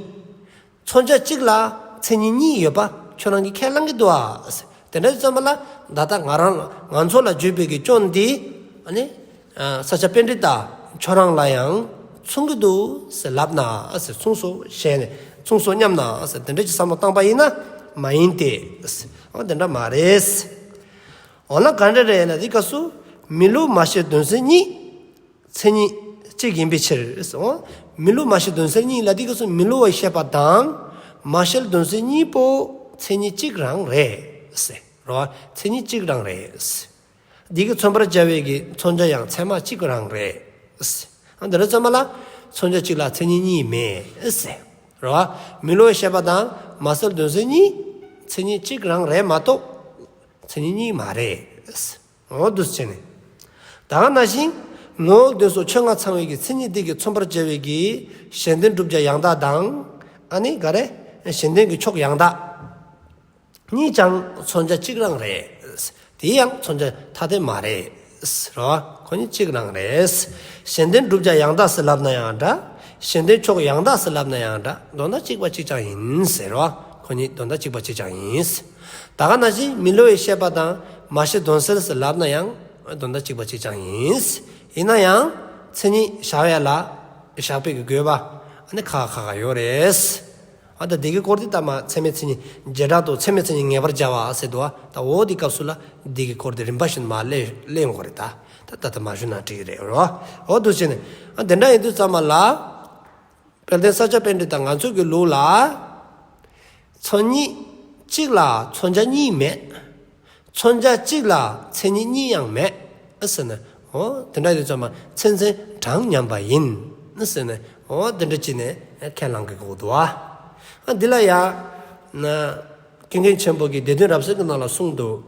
མཚོན་བྱ་གཅིག་ལ་མཚན་ཉིད་གཉིས་ཡོད་པ་ཁྱོད་རང་གིས་ཁས་བླངས་ཀྱི་འདུག་ཨ། དེ་འདྲ་ཙམ་པ་ལ་ད་ལྟ་ང་རང་ང་ཚོ་ལ་བརྗོད་པའི་གི་སྐྱོན་འདི་ཨ་ནི་ས་སྐྱ་པཎྜི་ཏ་ཁྱོད་རང་ལ་ཡང་མཚུངས་ཀྱི་འདུག་ཟེར་ལབ་ན་ཟེར། མཚུངས་སོ་ཞེས་ནས་མཚུངས་སོ་སྙམ་ན་ཟེར། དེ་འདྲ་ཅིག་བསམ་བློ་བཏང་པ་ཡིན་ན་མ་ཡིན་ཏེ། འོ་དེ་འདྲ་མ་རེད། འོ་ན་ག་འདྲ་རེད་ན་འདི་སྐབས་སུ་མི་སླུ་མ་ཤེས་དོན་སེལ་གཉིས། མཚན་ཉིད་གཅིག་ཡིན་པའི་ཕྱིར། འོ། མི་སླུ་མ་ཤེས་དོན་སེལ་གཉིས་ལ་འདི་སྐབས་སུ་མི་སླུ་བའི་ཤེས་པ་དང་མ་ཤེས་དོན་སེལ་གཉིས་པོ་མཚན་ཉིད་གཅིག་རང་རེད་ཟེར་རོ། མཚན་ཉིད་གཅིག་རང་རེད། འདི་གིས་མཚོན་པར་བྱ་བའི་གི་མཚོན་བྱ་ཡང་ཚད་མ་གཅིག་རང་རེད། འདི་འདྲ་ཙམ་པ་ལ་མཚོན་བྱ་གཅིག་ལ་མཚན་ཉིད་གཉིས་མེད་ཟེར་རོ། མི་སླུ་བའི་ཤེས་པ་དང་མ་ཤེས་དོན་སེལ་གཉིས་མཚན་ཉིད་གཅིག་རང་རེད་མ་གཏོགས་མཚན་ཉིད་གཉིས་མ་རེད། འོ་འདུག་སེ་བྱས་ནས། ད་ག་ནང་བཞིན་ངོ་བོ་དོན་སོགས་ཆོས་ལྔ་ཚང་བའི་གི་མཚན་ཉིད་འདི་གིས་མཚོན་པར་བྱ་བའི་གི་གཞན་དོན་བསྒྲུབ་བྱ་ཡང་དག་དང་། ཨ་ནི་ག་རེ། གཞན་དོན་གྱི་ཕྱོགས་ཡང་དག་གཉིས་ཀྱང་མཚོན་བྱ་གཅིག་རང་རེད། དེ་ཡང་མཚོན་བྱ་ཐ་དད་མ་རེད། རོ། ཁོ་གཉིས་གཅིག་རང་རེད། གཞན་དོན་བསྒྲུབ་བྱ་ཡང་དག་ཟེར་ལབ་ན་ཡང་འདྲ། གཞན་དོན་ཕྱོགས་ཡང་དག་ཟེར་ལབ་ན་ཡང་འདྲ། དོན་དག་གཅིག་པ་གཅིག་རྐྱང་ཡིན་ཟེར་རོ། ཁོ་གཉིས་དོན་དག་གཅིག་པ་གཅིག་རྐྱང་ཡིན། ད་ག་ནང་བཞིན་མི་སླུ་བའི་ཤེས་པ་དང་མ་ཤེས་དོན་སེལ་ཟེར་ལབ་ན་ཡང་དོན་དག་གཅིག་པ་གཅིག་རྐྱང་ཡིན། ཡིན་ན་ཡང་མཚན་ཉིད་བཞག་ཡ་ལ་བཞག་པའི་གི་དགོས་པ་ཨ་ནི་ཁག་ཁག་ཁག་ཡོད་རེད། ཨ་ད་འདི་གི་སྐོར་འདི་ད་མ་ཚད་མའི་མཚན་ཉིད་བྱེ་བྲག་ཏུ་ཚད་མའི་མཚན་ཉིད་ངེས་པར་བྱ་བ་ཟེར་འདུག་བ། ད་འོ་འདི་སྐབས་སུ་ལ་འདི་གི་སྐོར་འདི་རིམ་པ་བཞིན་མར་གླེང་གླེང་དགོས་རེད་ད། ད་ད་ད་མ་ཞུས་ན་འགྲིག་གི་རེད་རོ། འོ་འདུག་སེ་བྱས་ནས་ཨ་དེ་འདྲ་ཡིན་དུས་ཙམ་པ་ལ། དཔལ་ལྡན་ས་སྐྱ་པཎྜི་ཏ་ང་ཚོའི་གི་ལུགས་ལ། མཚན་ཉིད་གཅིག་ལ་མཚོན་བྱ་གཉིས་མེད། མཚོན་བྱ་གཅིག་ལ་མཚན་ཉིད་གཉིས་ཡང་མེད། ཨ་ཟེར་ནས། འོ་དེ་འདྲ་ཡིན་དུས་ཙམ་པ་མཚན་མཚོན་གྲངས་མཉམ་པ་ཡིན། ཨ་ཟེར་ནས། འོ་དེ་འདྲ་བྱས་ནས་ཁས་བླངས་ཀྱི་དགོས་འདུག་བ། ཨ་འདི་ལ་ཡང་ན་ཀུན་མཁྱེན་ཆེན་པོ་གིས་སྡེ་བདུན་རབ་གསལ་གྱི་ནང་ལ་གསུངས་འདུག།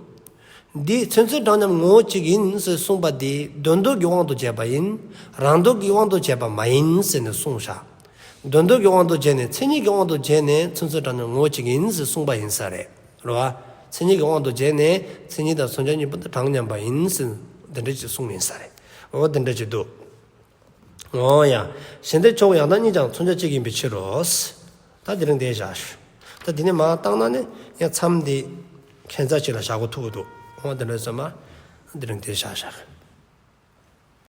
འདི་མཚན་མཚོན་གྲངས་མཉམ་ངོ་བོ་གཅིག་ཡིན་ཟེར་གསུངས་པ་འདི་དོན་ལྡོག་གི་དབང་དུ་བྱས་པ་ཡིན། རང་ལྡོག་གི་དབང་དུ་བྱས་པ་མ་ཡིན་ཟེར་ནས་གསུངས་བཞག། དོན་ལྡོག་གི་དབང་དུ་བྱས་ནས་མཚན་ཉིད་ཀྱི་དབང་དུ་བྱས་ནས་མཚན་མཚོན་གྲངས་མཉམ་ངོ་བོ་གཅིག་ཡིན་ཟེར་གསུངས་པ་ཡིན་ས་རེད། རེད་བ། མཚན་ཉིད་ཀྱི་དབང་དུ་བྱས་ནས་མཚན་ཉིད་དང་མཚོན་བྱ་གཉིས་པོ་དེ་གྲངས་མཉམ་པ་ཡིན་ཟེར་འདི་འདྲ་ཅིག་གསུངས་ཡིན་ས་རེད། འོ་འདི་འདྲ་ཅིག་འདུག། འོ་ཡ། གཞན་དོན་ཕྱོགས་ཡང་དག་གཉིས་ཀྱང་མཚོན་བྱ་གཅིག་ཡིན་པའི་ཕྱིར་རོ། ད་དེ་རིང་དེ་བཞག་ཞུ། ད་དེ་ནས་མར་བཏང་ན་ནི་ཡང་མཚམས་འདི་ཁྱད་མཚར་ཅིག་ལ་བཞག་དགོས་ཐུག་གི་འདུག། འོ་དེ་འདྲ་ཙམ་མ། དེ་རིང་དེ་བཞག་བཞག།